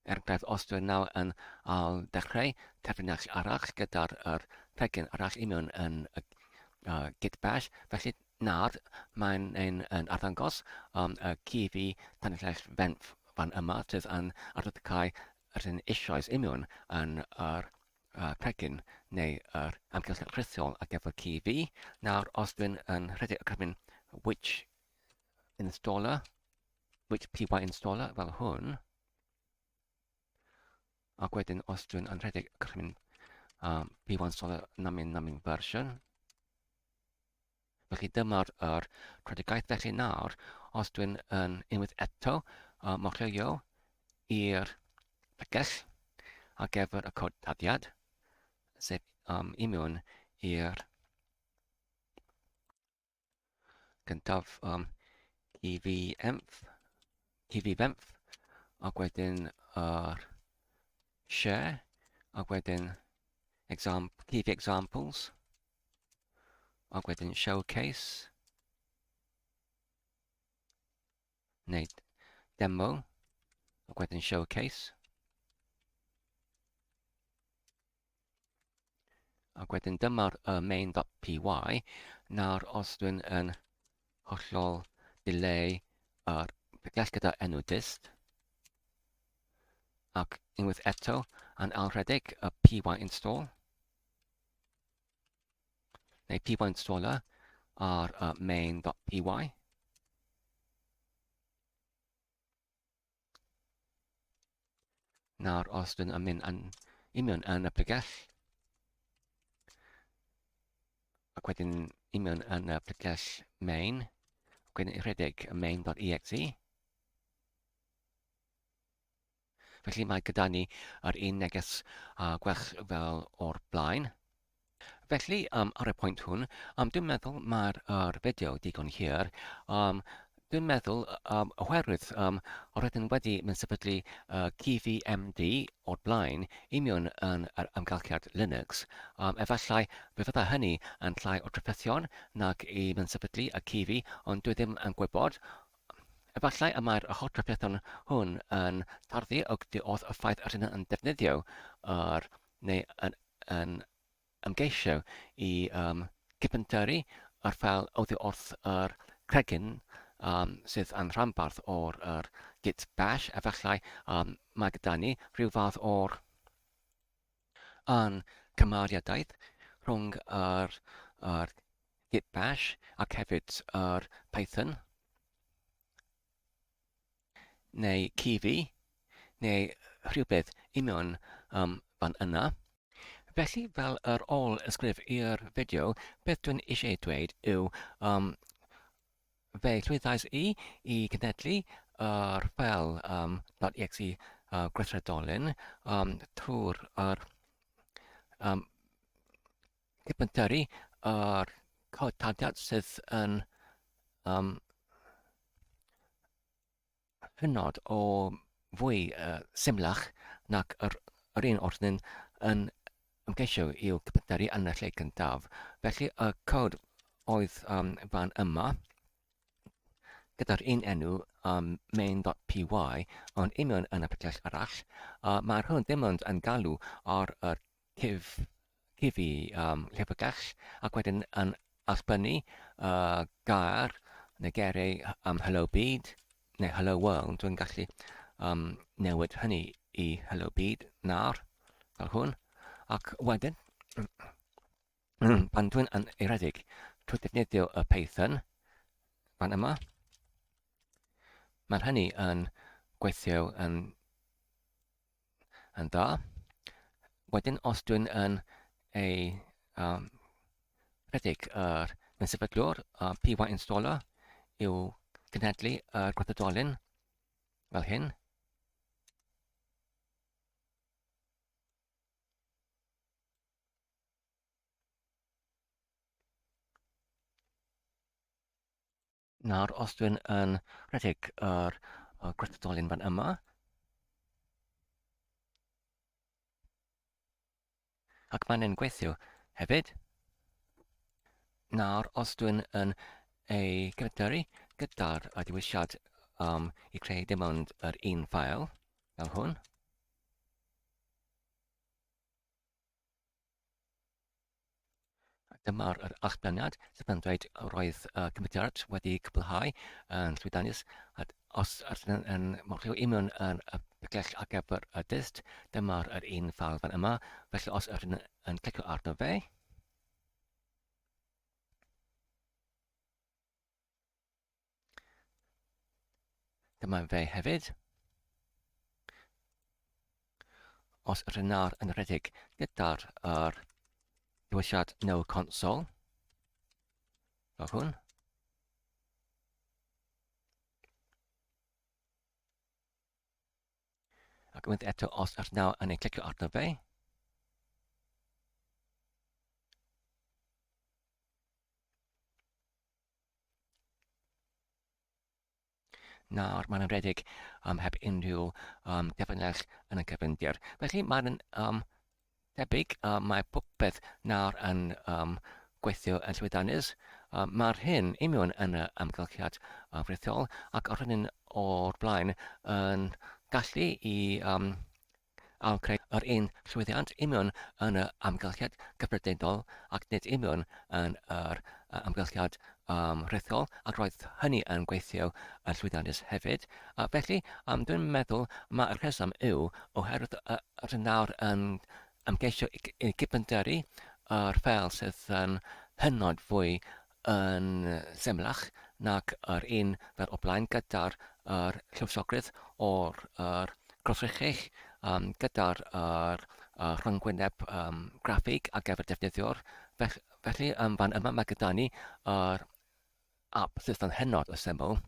Er enghraifft, os dwi'n nawr yn ail ddechrau terfynell arall gyda'r yr pecyn arall i mewn yn y uh, Git Bash, felly nawr mae'n ein yn arddangos um, y CV tanllell fenf fan yma sydd yn arddangos yr hyn eisoes i mewn yn yr uh, cregyn neu yr amgylchedd rhithiol ar gyfer CV. Nawr, os dwi'n yn rhedeg y cyfrin which installer, which py installer fel hwn, ac wedyn os dwi'n yn rhedeg y cyfrin um, py installer namin namin version, Felly dyma'r yr predigaeth. Felly nawr, os dwi'n yn unwaith eto uh, mochio i'r pregell ar gyfer y cod taddiad, sef um, i mewn i'r gyntaf um, TVMF, TVMF, ac wedyn yr share, ac wedyn exam, TV examples, ac wedyn showcase, neu demo, ac wedyn showcase. Ac wedyn dyma'r uh, main.py. Nawr os dwi'n yn hollol dileu yr pregell gyda enw dist, ac unwaith eto yn alrhedeg y py install, neu py installer ar uh, main.py. Nawr os dyn yn mynd yn, i mewn yn y pregell, ac wedyn i mewn yn y pregell main, ac wedyn rhedeg main.exe. Felly mae gyda ni yr un neges a gwell fel o'r blaen. Felly, um, ar y pwynt hwn, um, dwi'n meddwl mae'r er fideo digon hir. Um, dwi'n meddwl, um, oherwydd um, rydyn wedi mynd sefydlu uh, KVMD o'r blaen i mewn yn yr amgylchiad Linux, um, efallai fe fydda hynny yn llai o trafferthion nag i mynd sefydlu y KV, ond dwi ddim yn gwybod. Efallai y mae'r holl drafferthion hwn yn tarddu o wrth y ffaith yr ydyn yn defnyddio yr neu yn, yn ymgeisio i um, cypentyrru yr ffeil oddi wrth yr cregyn um, sydd yn rhanbarth o'r yr git bash. Efallai um, mae gyda ni rhyw fath o'r yn cymariadaeth rhwng yr, yr Git Bash ac hefyd yr Python neu Kiwi neu rhywbeth union um, fan yna. Felly, fel yr ôl ysgrif i'r fideo, beth dwi'n eisiau dweud yw um, fe llwyddais i i genedlu yr ffeil um, .exe uh, gweithredolyn um, trwy'r yr, um, cypentyrru yr cod taddiad sydd yn um, hynod o fwy uh, symlach nac yr, yr un ordnyn yn ymgeisio i'w cypentyrru yn y lle cyntaf. Felly y cod oedd um, fan yma gyda'r un enw um, main.py ond union yn y pregell arall. Uh, mae'r hwn dim ond yn galw ar yr cyf, cyfi um, llyfrgell ac wedyn yn allbynnu uh, gair neu geiriau um, Hello Byd neu Hello World, dwi'n gallu um, newid hynny i Hello Byd nawr, fel hwn. Ac wedyn, pan dwi'n yn ei rhedeg trwy defnyddio y Python fan yma, mae hynny yn gweithio yn, yn dda. Wedyn, os dwi'n yn ei um, rhedeg yr yn sefydlwr uh, PY installer i'w cynhedlu yr gwathadolyn fel hyn. Nawr, os dwi'n yn rhedeg yr uh, gwerthdolyn fan yma, ac mae'n yn gweithio hefyd. Nawr, os dwi'n yn ei gyfystyru gyda'r dewisiad um, i creu dim ond yr un ffael, fel hwn, Dyma'r yr allbleniad sydd yn dweud roedd y cymdeithas wedi cwblhau yn llwyddiannus a os ydyn yn morlio i mewn yn y picell ar gyfer y dist, dyma'r yr un ffeil fan yma, felly os ydyn yn clicio arno fe, Dyma fe hefyd. Os ydyn nawr yn rhedeg gyda'r yr dewisiad no console, fel hwn. Ac unwaith eto, os ydyn nawr yn ei clicio arno fe, Nawr mae'n rhedeg um, heb unrhyw um, defnyddell yn y cyfyndir. Felly mae'n um, debyg, uh, mae popeth nawr yn um, gweithio yn llwyddiannus. Uh, mae'r hyn union yn y amgylchiad uh, rithiol ac o'r hyn o'r blaen yn gallu i um, Ail creu yr un llwyddiant union yn y amgylchiad cyffredinol ac nid union yn yr amgylchiad um, rhithiol, ac roedd hynny yn gweithio yn llwyddiannus hefyd. A felly, um, dwi'n meddwl mae'r rheswm yw oherwydd rydyn nawr yn ymgeisio i, i gyfynderi yr ffeil sydd yn hynod fwy yn symlach nag yr un fel o blaen gyda'r yr llywsogrydd o'r yr gwrthrychell um, gyda'r yr, y rhyngwyneb um, graffig ar gyfer defnyddiwr. Felly, felly um, fan yma mae gyda ni yr app sydd yn hynod o syml.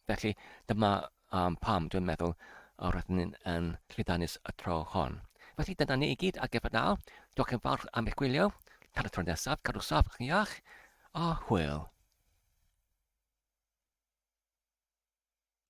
Felly dyma um, pam dwi'n meddwl yr ydyn ni'n yn llwyddiannus y tro hon. Felly dyna ni i gyd ar gyfer nawr. Diolch yn fawr am eich gwylio. Tan y tro nesaf, cadw saff ac iach, a hwyl.